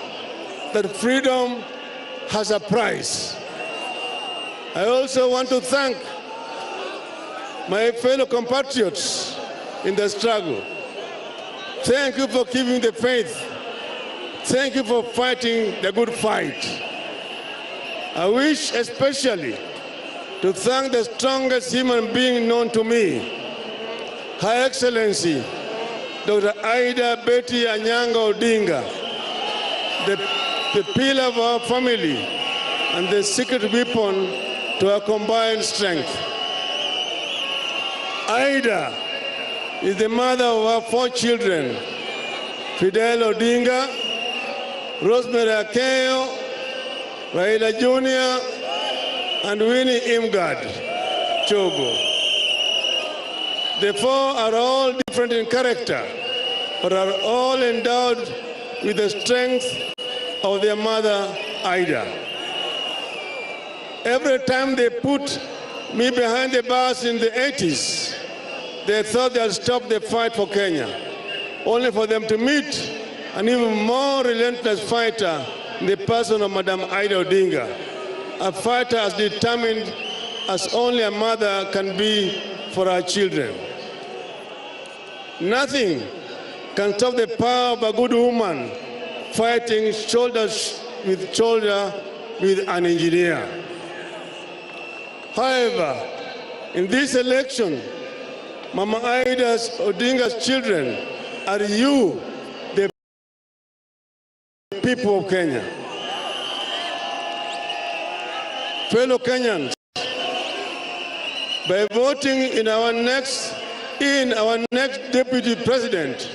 that freedom has a price. I also want to thank my fellow compatriots in the struggle. Thank you for keeping the faith. Thank you for fighting the good fight. I wish especially to thank the strongest human being known to me, Her Excellency, Dr. Ida Betty Anyanga Odinga, the pillar of our family and the secret weapon to our combined strength. Ida is the mother of our 4 children, Fidel Odinga, Rosemary Akeo, Raila Jr., and Winnie Imgard Chogo. The 4 are all different in character, but are all endowed with the strength of their mother, Ida. Every time they put me behind the bars in the 80s, they thought they had stopped the fight for Kenya, only for them to meet an even more relentless fighter in the person of Madam Ida Odinga, a fighter as determined as only a mother can be for her children. Nothing can stop the power of a good woman fighting shoulder with shoulder with an engineer. However, in this election, Mama Ida Odinga's children are you, the people of Kenya. Fellow Kenyans, by voting in our next deputy president,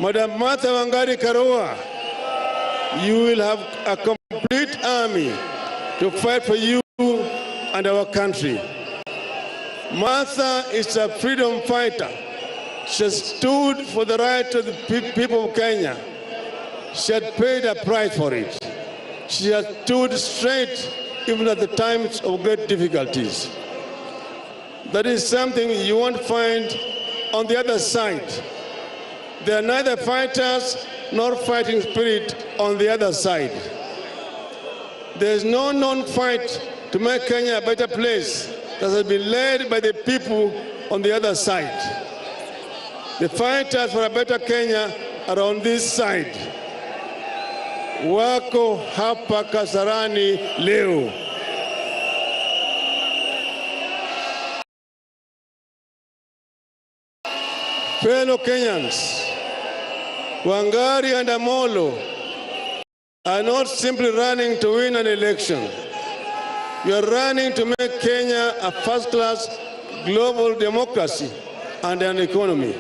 Madam Martha Wangari Karua, you will have a complete army to fight for you and our country. Martha is a freedom fighter. She stood for the right of the people of Kenya. She had paid a price for it. She has stood straight even at the times of great difficulties. That is something you won't find on the other side. There are neither fighters nor fighting spirit on the other side. There is no known fight to make Kenya a better place that has been led by the people on the other side. The fighters for a better Kenya are on this side. Wako hapa Kasarani leo. Fellow Kenyans, Wangari and Amolo are not simply running to win an election. You are running to make Kenya a first-class global democracy and an economy.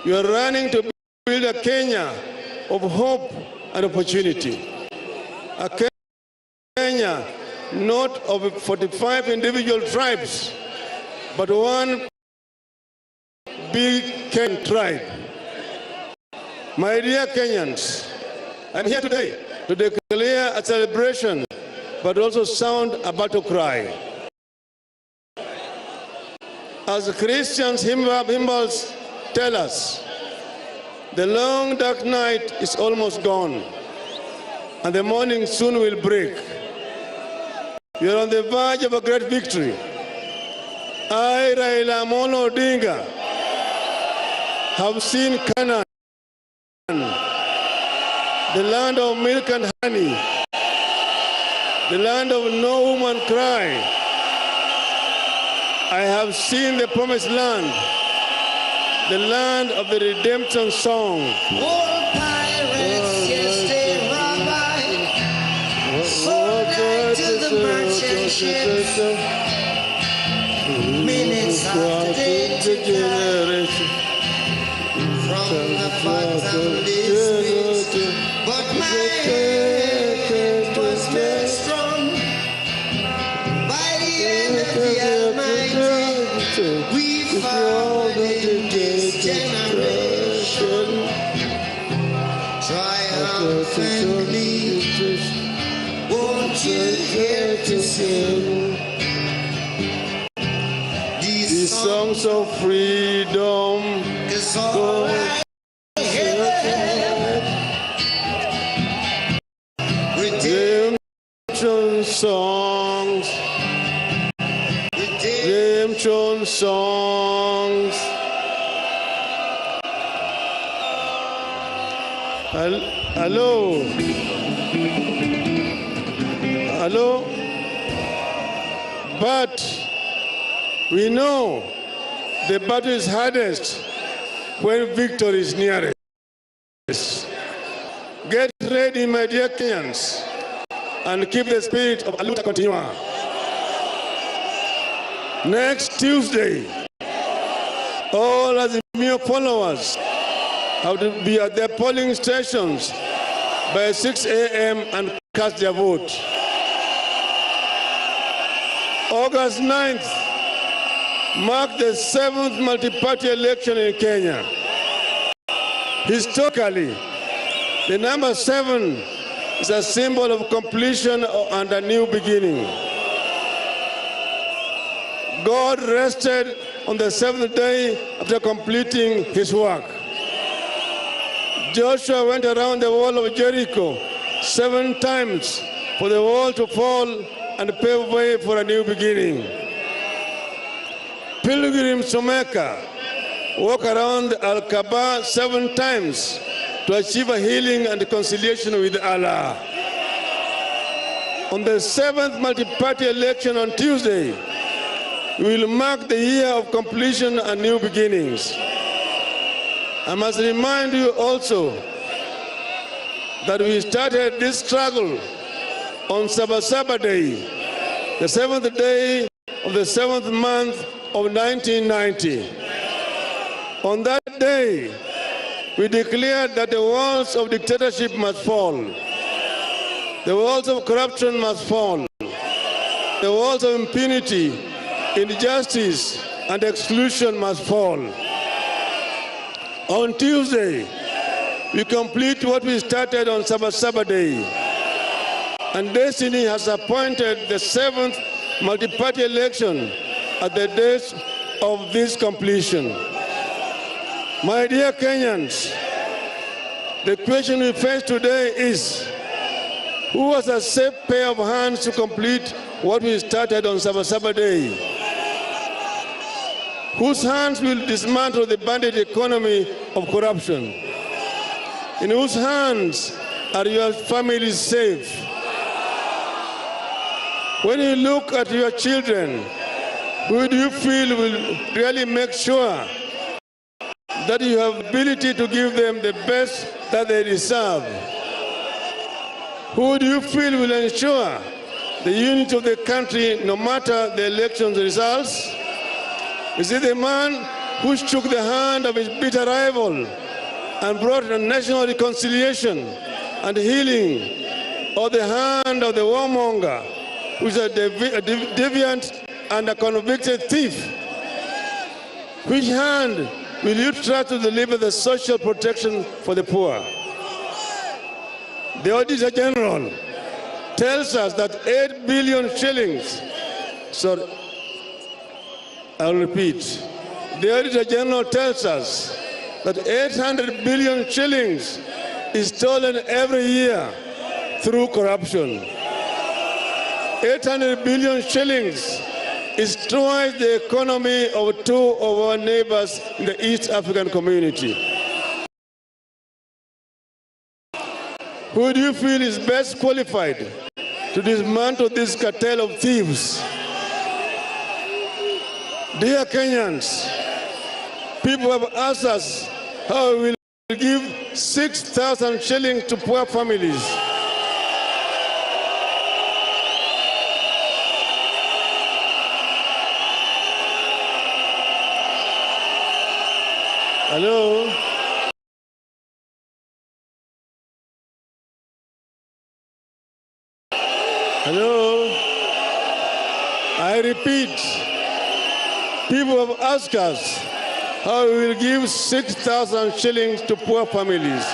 You are running to build a Kenya of hope and opportunity. A Kenya not of 45 individual tribes, but one big Kenyan tribe. My dear Kenyans, I'm here today to declare a celebration, but also sound a battle cry. As Christians hymns tell us, the long dark night is almost gone, and the morning soon will break. You are on the verge of a great victory. I, Raila Amolo Odinga, have seen Canaan, the land of milk and honey, the land of no woman cry. I have seen the promised land, the land of the redemption song. Old pirates, yes, they rob I, sold I to the merchant ships. Minutes after they took I from the fathomless pit, but my head was made strong by the hand of the Almighty. We found in this generation triumphantly. Won't you hear to sing these songs of freedom? 'Cause all I have, redemption songs, redemption songs. Hello, hello. But we know the battle is hardest when victory is nearest. Get ready, my dear Kenyans, and keep the spirit of Aluta Continua. Next Tuesday, all Azimio followers have to be at their polling stations by 6 a.m. and cast their vote. August 9th marked the 7th multi-party election in Kenya. Historically, the number 7 is a symbol of completion and a new beginning. God rested on the 7th day after completing his work. Joshua went around the wall of Jericho 7 times for the wall to fall and pave way for a new beginning. Pilgrims to Mecca walk around Al-Kaaba 7 times to achieve a healing and reconciliation with Allah. On the 7th multi-party election on Tuesday, we will mark the year of completion and new beginnings. I must remind you also that we started this struggle on Sabasaba Day, the 7th day of the 7th month of 1990. On that day, we declared that the walls of dictatorship must fall, the walls of corruption must fall, the walls of impunity, injustice, and exclusion must fall. On Tuesday, we complete what we started on Sabasaba Day. And destiny has appointed the 7th multi-party election at the date of this completion. My dear Kenyans, the question we face today is, who has a safe pair of hands to complete what we started on Sabasaba Day? Whose hands will dismantle the bandit economy of corruption? In whose hands are your families safe? When you look at your children, who do you feel will really make sure that you have the ability to give them the best that they deserve? Who do you feel will ensure the unity of the country no matter the election's results? Is it the man who shook the hand of his bitter rival and brought a national reconciliation and healing, or the hand of the warmonger, who is a deviant and a convicted thief? Which hand will you try to deliver the social protection for the poor? The Auditor General tells us that 8 billion shillings, sorry, I'll repeat. The Auditor General tells us that 800 billion shillings is stolen every year through corruption. 800 billion shillings is twice the economy of two of our neighbors in the East African community. Who do you feel is best qualified to dismantle this cartel of thieves? Dear Kenyans, people have asked us how we will give 6,000 shillings to poor families. Hello? Hello? I repeat, people have asked us how we will give 6,000 shillings to poor families.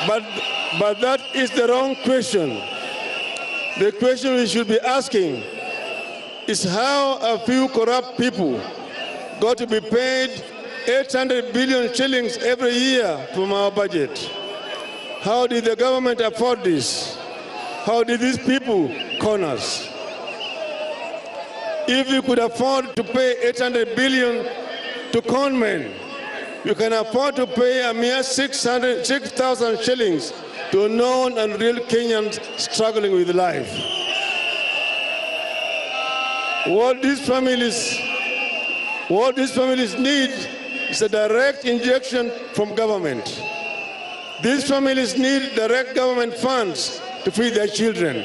But that is the wrong question. The question we should be asking is how a few corrupt people got to be paid 800 billion shillings every year from our budget. How did the government afford this? How did these people con us? If you could afford to pay 800 billion to con men, you can afford to pay a mere 6,000 shillings to known and real Kenyans struggling with life. What these families need is a direct injection from government. These families need direct government funds to feed their children.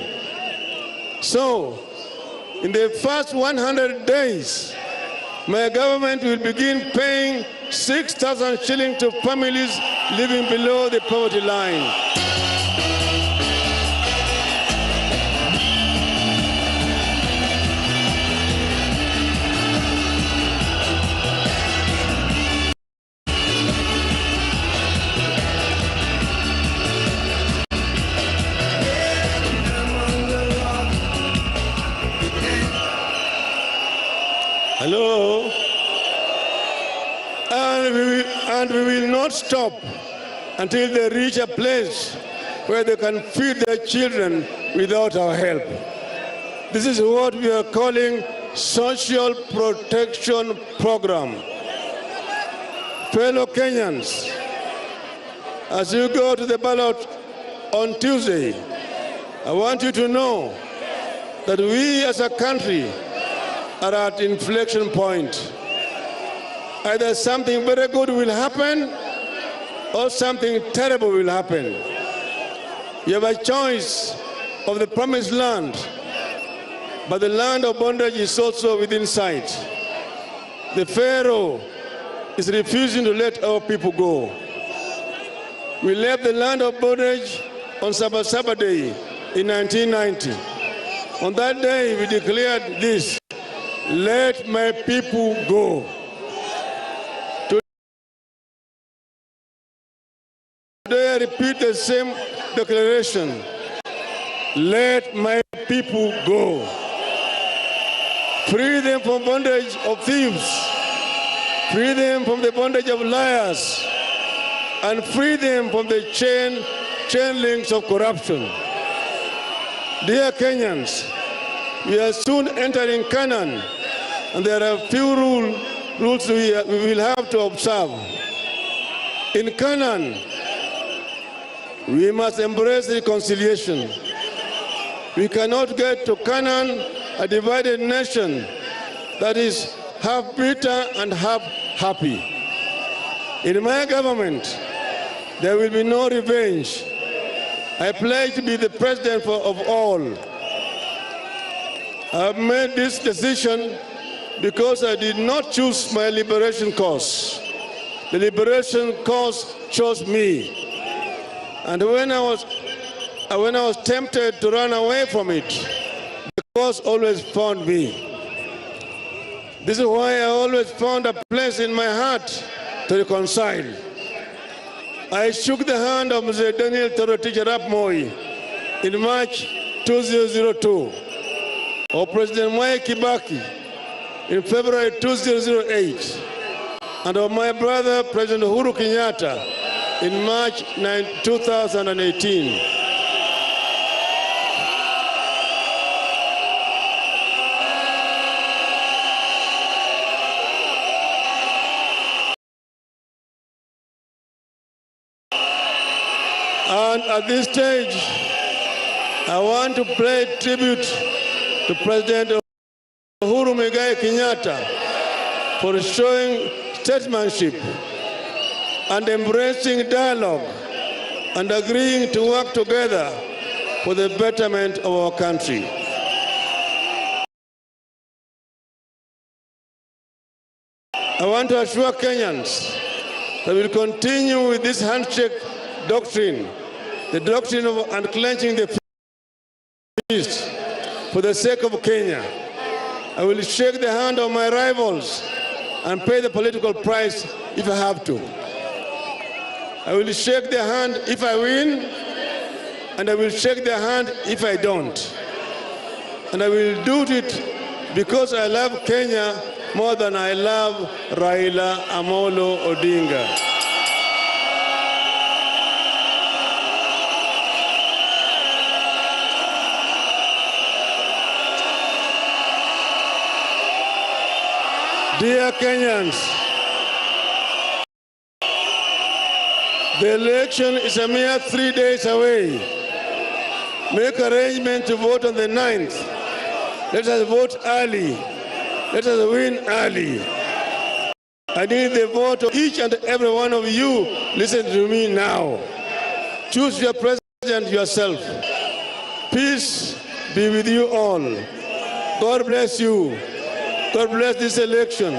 So, in the first 100 days, my government will begin paying 6,000 shillings to families living below the poverty line. Hello? And we will not stop until they reach a place where they can feed their children without our help. This is what we are calling social protection program. Fellow Kenyans, as you go to the ballot on Tuesday, I want you to know that we as a country are at inflection point. Either something very good will happen or something terrible will happen. You have a choice of the promised land, but the land of bondage is also within sight. The Pharaoh is refusing to let our people go. We left the land of bondage on Sabasaba Day in 1990. On that day, we declared this: let my people go. Today I repeat the same declaration. Let my people go. Free them from bondage of thieves. Free them from the bondage of liars. And free them from the chain links of corruption. Dear Kenyans, we are soon entering Canaan, and there are few rules we will have to observe. In Canaan, we must embrace reconciliation. We cannot get to Canaan, a divided nation that is half bitter and half happy. In my government, there will be no revenge. I pledge to be the president of all. I have made this decision because I did not choose my liberation cause. The liberation cause chose me. And when I was tempted to run away from it, the cause always found me. This is why I always found a place in my heart to reconcile. I shook the hand of Mr. Daniel Toroitich arap Moi in March 2002, or President Mwai Kibaki in February 2008, and of my brother President Uhuru Kenyatta in March 2018. And at this stage, I want to pay tribute to President Uhuru Muigai Kenyatta for showing statesmanship and embracing dialogue and agreeing to work together for the betterment of our country. I want to assure Kenyans that we will continue with this handshake doctrine, the doctrine of unclenching the fist for the sake of Kenya. I will shake the hand of my rivals and pay the political price if I have to. I will shake their hand if I win, and I will shake their hand if I don't. And I will do it because I love Kenya more than I love Raila Amolo Odinga. Dear Kenyans, the election is a mere 3 days away. Make arrangement to vote on the 9th. Let us vote early. Let us win early. I need the vote of each and every one of you. Listen to me now. Choose your president yourself. Peace be with you all. God bless you. God bless this election.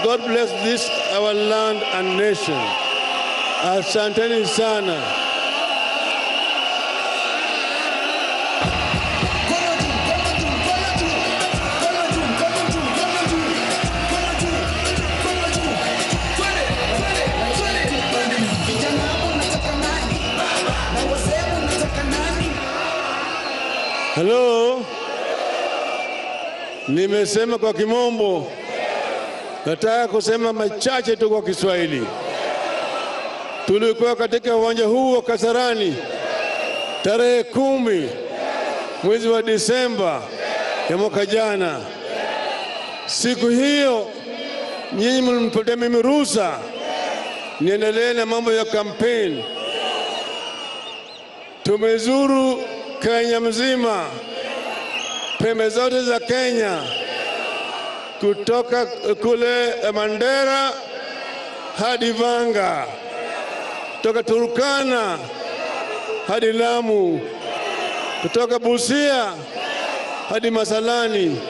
God bless this, our land and nation. Asanteni sana. Hello. Nimesema kwa kimombo, nataka kusema machache tu kwa Kiswahili. Tulikuwa katika uwanja huu wa Kasarani tarehe 10 mwezi wa Disemba ya mwaka jana. Siku hiyo nyinyi mlinipatia mimi ruhusa niendelee na mambo ya campaign. Tumezuru Kenya mzima, pembe zote za Kenya, kutoka kule Mandera hadi Vanga, kutoka Turkana hadi Lamu, kutoka Busia hadi Masalani,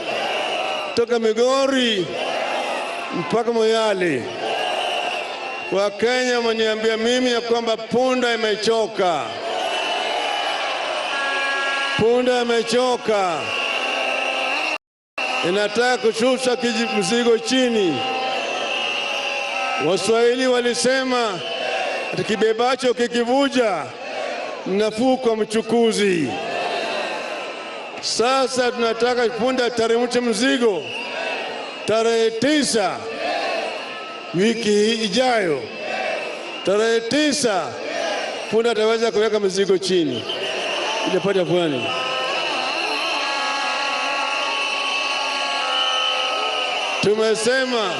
kutoka Migori mpaka Moyale. Wakenya wameniambia mimi ya kwamba punda imechoka. Punda imechoka. Inataka kushusha mzigo chini. Waswahili walisema Kibebacho kikivuja, nafuu kwa mchukuzi. Sasa tunataka punda teremshe mzigo tarehe 9 wiki hii ijayo. Tarehe 9 punda ataweza kuweka mzigo chini ilipata fulani. Tumesema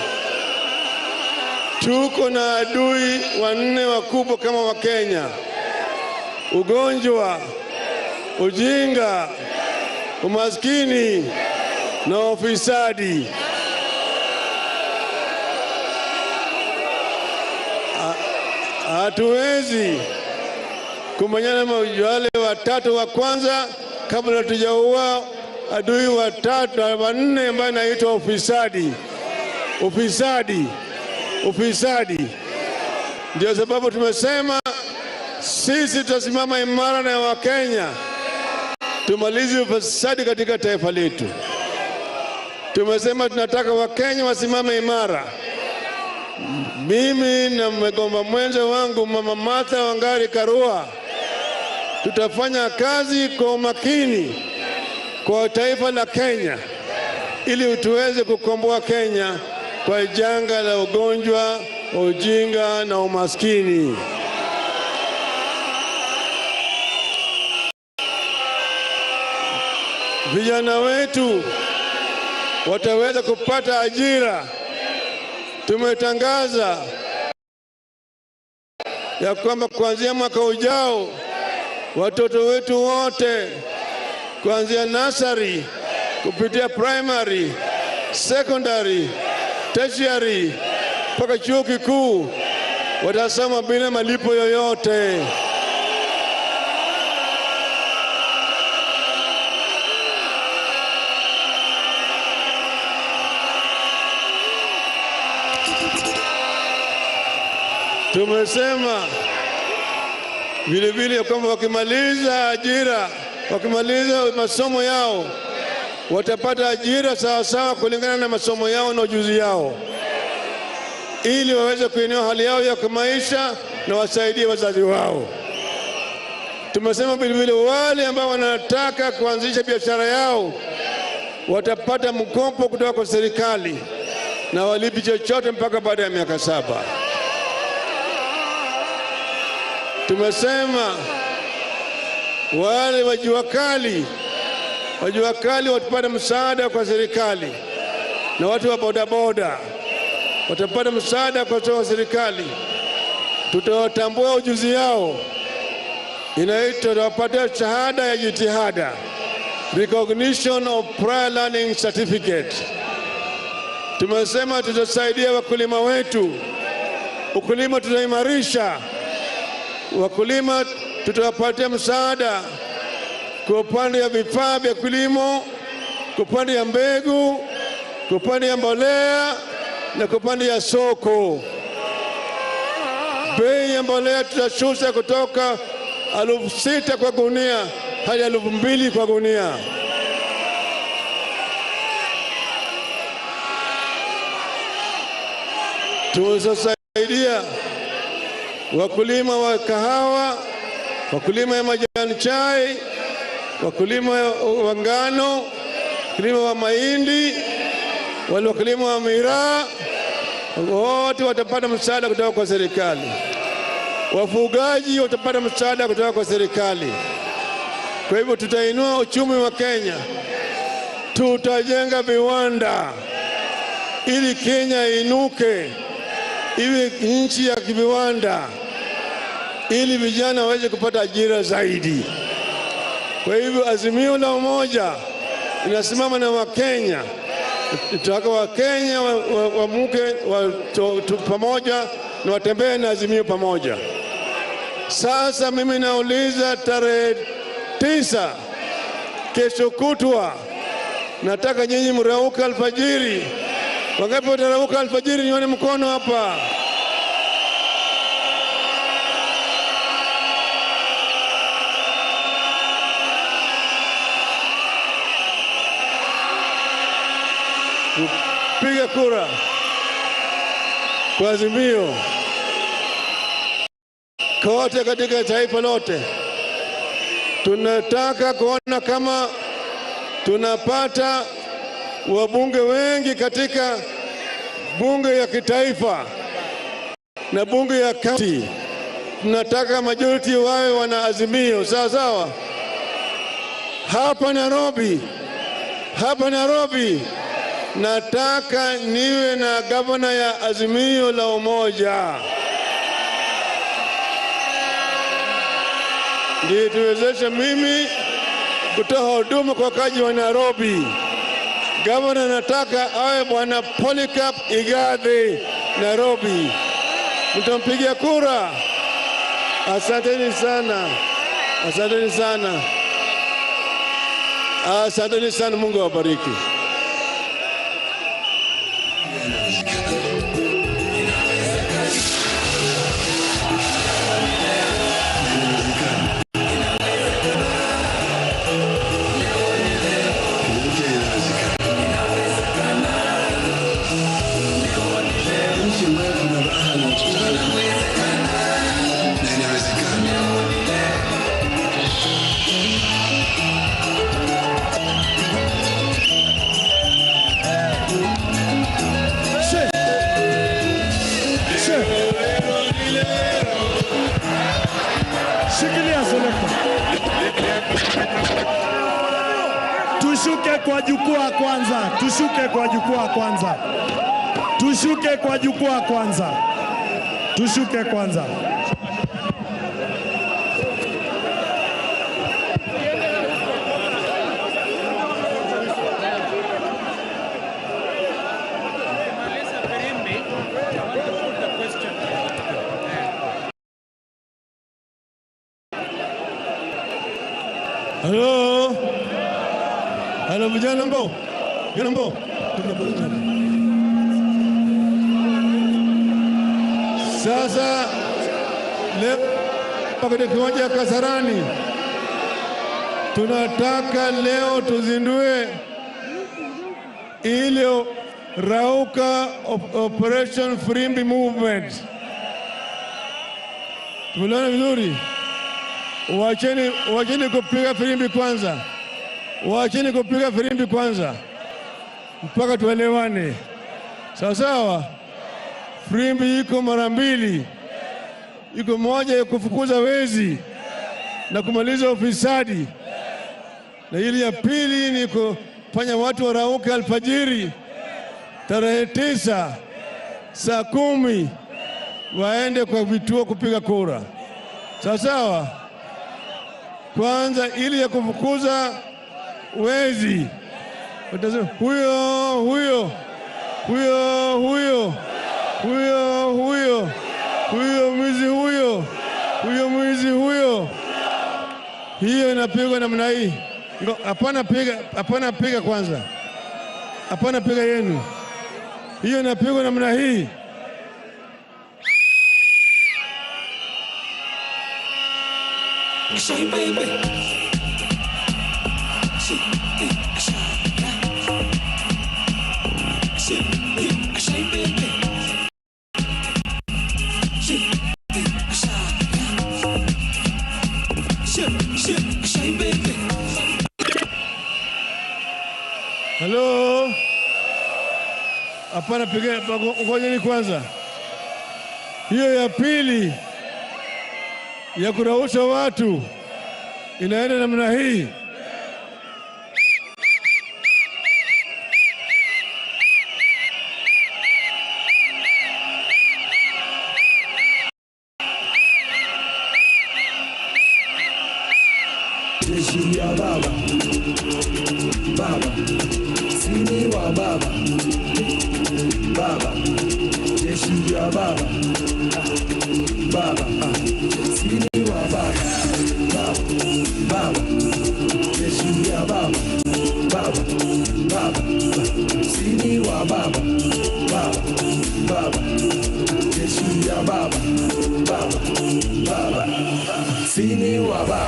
tuko na adui wanne wakubwa kama wa Kenya: ugonjwa, ujinga, umaskini na ufisadi. Hatuwezi kumenyana na wale watatu wa kwanza kabla tujaua adui watatu wanne ambaye anaitwa ufisadi. Ufisadi, ufisadi. Ndio sababu tumesema sisi tutasimama imara na Wakenya tumalize ufisadi katika taifa letu. Tumesema tunataka Wakenya wasimame imara. Mimi na mgomba mwenza wangu Mama Martha Wangari Karua tutafanya kazi kwa umakini kwa taifa la Kenya ili tuweze kukomboa Kenya kwa janga la ugonjwa, ujinga na umaskini. Vijana wetu wataweza kupata ajira. Tumetangaza ya kwamba kuanzia mwaka ujao watoto wetu wote kuanzia nursery kupitia primary, secondary, tertiary mpaka chuo kikuu watasoma bila malipo yoyote. Tumesema vile vile kwamba wakimaliza ajira, wakimaliza masomo yao watapata ajira sawa sawa kulingana na masomo yao na ujuzi yao, ili waweze kuinua hali yao ya kimaisha na wasaidie wazazi wao. Tumesema vile vile wale ambao wanataka kuanzisha biashara yao watapata mkopo kutoka kwa serikali na walipi chochote mpaka baada ya miaka 7. Tumesema wale wajua kali watapata msaada kwa serikali, na watu wa bodaboda watapata msaada kwa serikali. Tutawatambua ujuzi yao, inaitwa tutawapata shahada ya jitihada, recognition of prior learning certificate. Tumesema tutasaidia wakulima wetu, ukulima tutaimarisha. Wakulima tutawapatia msaada kwa upande ya vifaa vya kilimo, kwa upande ya mbegu, kwa upande ya mbolea na kwa upande ya soko. Bei ya mbolea tutashusha kutoka 6,000 kwa gunia hadi 2,000 kwa gunia. Tutasaidia wakulima wa kahawa, wakulima wa majani chai, wakulima wa ngano, wakulima wa mahindi, wale wakulima wa miraa, wote watapata msaada kutoka kwa serikali. Wafugaji watapata msaada kutoka kwa serikali. Kwa hivyo tutainua uchumi wa Kenya, tutajenga viwanda ili Kenya inuke iwe nchi ya kiviwanda, ili vijana waweze kupata ajira zaidi. Kwa hivyo Azimio la Umoja inasimama na Wakenya. Tutaka Wakenya wamuke pamoja na watembee na Azimio pamoja. Sasa mimi nauliza tarehe 9 kesho kutwa, nataka nyinyi mrauke alfajiri. Wangapi watarauka alfajiri? Nione mkono hapa. Kupiga kura kwa Azimio. kote katika taifa lote. Tunataka kuona kama tunapata wabunge wengi katika bunge ya kitaifa na bunge ya kaunti. Tunataka majority wawe wana Azimio, sawa sawa. Hapa Nairobi, hapa Nairobi nataka niwe na gavana ya Azimio la Umoja, ndiyo tuwezeshe mimi kutoa huduma kwa wakazi wa Nairobi. Gavana nataka awe Bwana Polycarp Igathe Nairobi. Mtampigia kura? Asanteni sana, asanteni sana, asanteni sana. Mungu awabariki. Shikilia selekta. Tushuke kwa jukwaa kwanza, tushuke kwa jukwaa kwanza, tushuke kwa jukwaa kwanza, tushuke kwanza. Halo. Halo vijana mbo. Vijana mbo. Sasa leo katika kiwanja Kasarani tunataka leo tuzindue ile Rauka Operation Firimbi Movement. Tumeelewana vizuri? Wacheni kupiga firimbi kwanza. Wacheni kupiga firimbi kwanza mpaka tuelewane. Sawa sawa. Firimbi iko mara mbili. Iko moja ya kufukuza wezi na kumaliza ufisadi, na ile ya pili ni kufanya watu warauke alfajiri tarehe 9 saa 10 waende kwa vituo kupiga kura. Sawa sawa. Kwanza ili ya kufukuza wezi, watasema huyo huyo huyo huyo huyo huyo huyo mwizi huyo huyo mwizi huyo. Hiyo inapigwa namna hii. Hapana piga, hapana piga kwanza, hapana piga yenu. Hiyo inapigwa namna hii. Say baby. Say baby. Say baby. Hello. Hapana piga, ngojeni kwanza. Hiyo ya pili ya kurausha watu inaenda namna hii. Jeshi ya baba, baba, sini wa baba, baba, jeshi ya baba, baba, sini wa baba, baba, baba, jeshi ya baba, baba, baba, sini wa baba, baba, baba, jeshi ya baba, baba, baba, sini wa baba.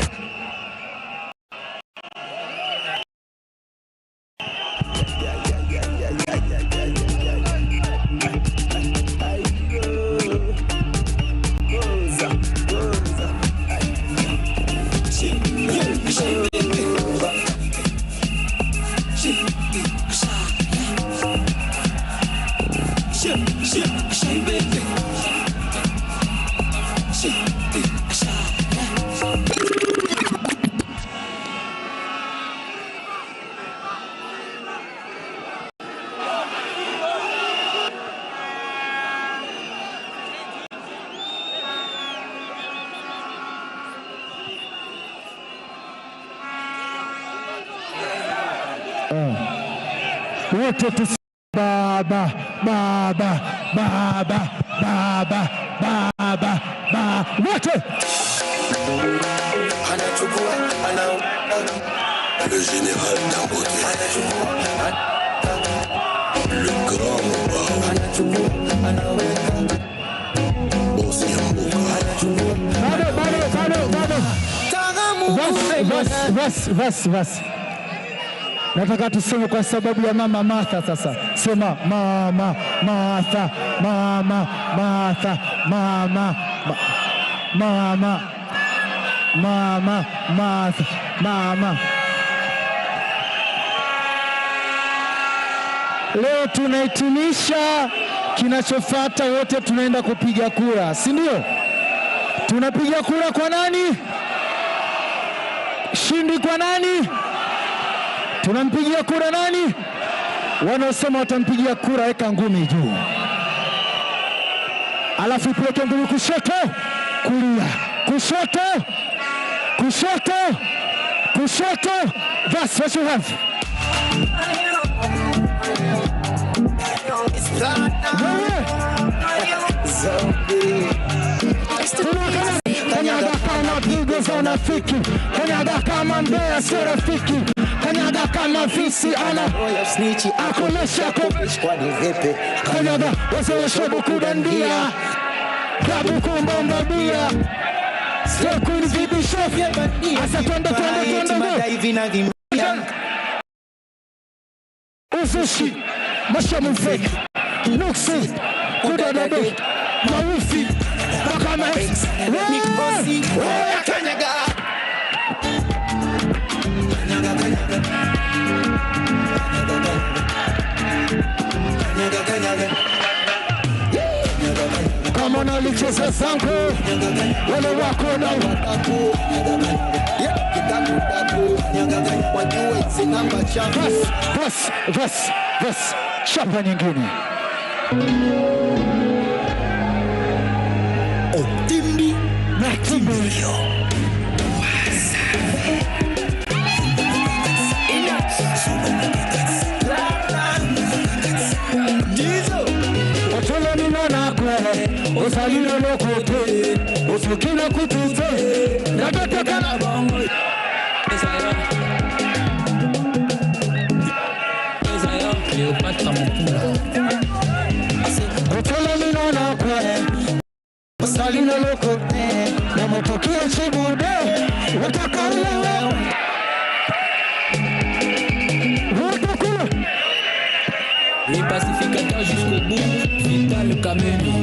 Wote tu baba baba baba baba baba baba wote. Le général Dangote. Le grand Mobao. Boss Yamboka. Bado bado bado bado. Bas bas bas bas. Nataka tuseme kwa sababu ya mama Martha sasa. Sema mama Martha, mama Martha, mama mama mama Martha, mama. Leo tunahitimisha, kinachofuata wote tunaenda kupiga kura, si ndio? Tunapiga kura kwa nani? Shindi kwa nani? Tunampigia kura nani? Wanaosema watampigia kura, weka ngumi juu. Alafu ipeleke ngumi kushoto, kulia, kushoto, kushoto, kushoto. That's what you have. Kanyaga kama pigo za unafiki, kanyaga kama mbea sio rafiki, kanyaga kama visi ana akonesha kanyaga wazee shobo kudandia klabu kumbomba bia Queen Bibi Chef. Asa twende twende twende. Uzushi mashamu fake nuksi kudadabe maufi bakama Oya kanyaga. Kanyaga kanyaga. Kama unalicheza zangu wale wako na bas bas bas chapa nyingine. Otimbi na kimbilio. Usalilo lokote, usukina kutute, nataka na bongo. Cleopatra Mukula. Otolo minona kwe, usalilo lokote, na motokia chibude, wataka lewe. Wote Les pacificateurs jusqu'au bout, Vital Kameni.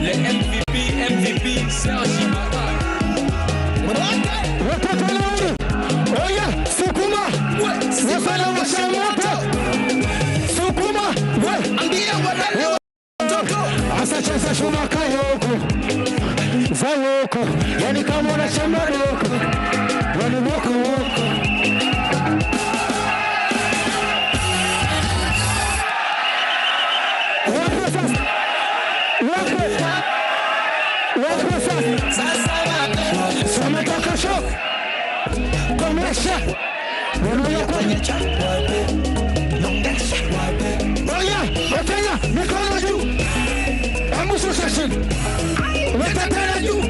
Les MVP, MVP, Serge Ibaka. Oya, Sukuma. Wafanya washa moto. Sukuma. Asa cheza shuma kayoko. Zayoko. Yani kama unachama doko. Yani woko woko. Oya, Wakenya, mikono juu. Hebu shusha chini. Weka tena juu.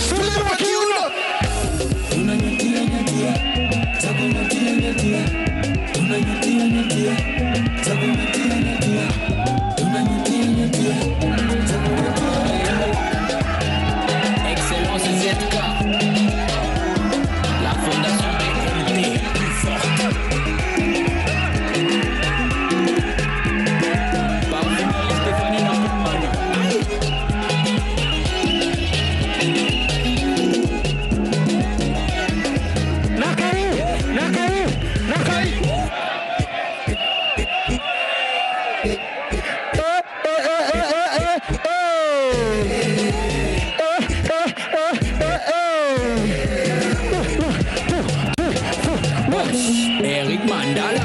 Sulima kiuno. Tunanyatia nyatia, takunyatia nyatia. Tunanyatia nyatia, takunyatia nyatia. Tunanyatia nyatia, takunyatia nyatia. Excellence ZK. La fondation BMT plus forte. Parfumerie Stéphanie Napoumani. Nakai, Nakai, Nakai. Eric Mandala.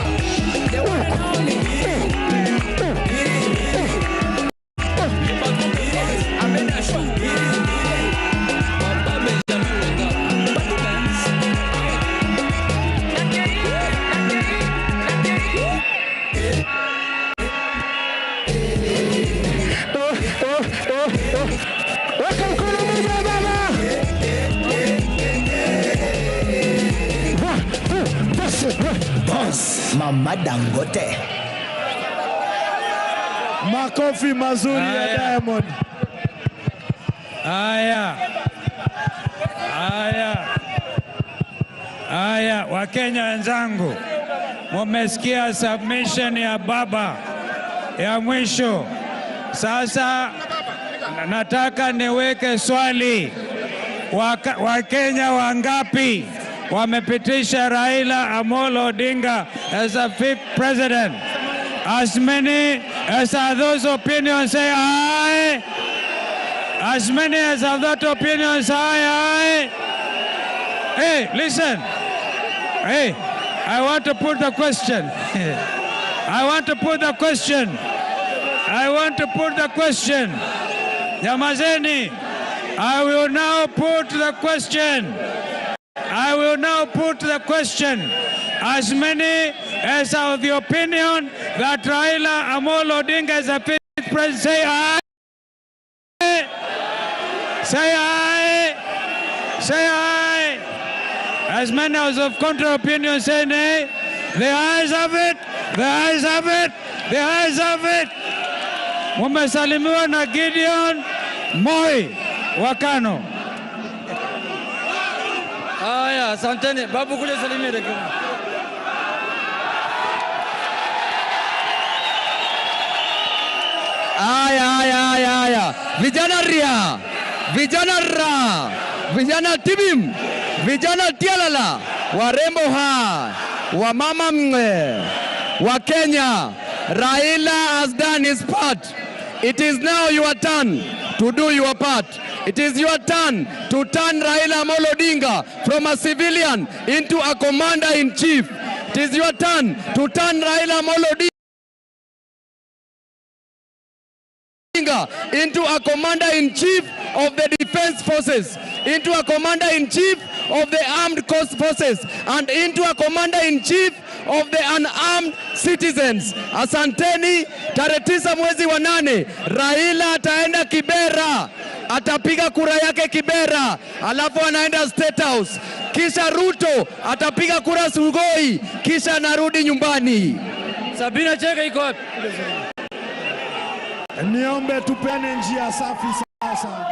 Mama Dangote. Makofi mazuri ya Diamond. Haya, haya, haya, Wakenya wenzangu, mumesikia submission ya baba ya mwisho. Sasa nataka niweke swali, Wakenya wangapi wamepitisha Raila Amolo Odinga as a fifth president? As many as are those opinions say aye. As many as have that opinion say aye. Hey, listen. Hey, I want to put the question. I want to put the question. I want to put the question. Nyamazeni, I will now put the question. I will now put the question. As many as are of the opinion that Raila Amolo Odinga is a fifth president, say aye. Say aye. Say aye. As many as of contrary opinion say nay. The ayes have it. The ayes have it. The ayes have it. Mumesalimiwa na Gideon Moi wa KANU. Haya, asanteni. Babu, kuja salimia dakika. Aya, aya, aya, aya. Vijana ria, vijana ra, vijana tibim, vijana tialala, warembo ha, wamama mwe, wa Kenya. Raila has done his part. It is now your turn to do your part. It is your turn to turn Raila Amolo Odinga from a civilian into a commander-in-chief. It is your turn to turn Raila Amolo Odinga into a commander-in-chief of the defense forces, into a commander-in-chief of the armed forces, and into a commander-in-chief of the unarmed citizens. Asanteni. Tarehe 9 mwezi wa 8 Raila ataenda Kibera, atapiga kura yake Kibera, alafu anaenda State House. Kisha Ruto atapiga kura Sugoi, kisha anarudi nyumbani. Sabina Chege iko wapi? Niombe tupene njia safi sasa.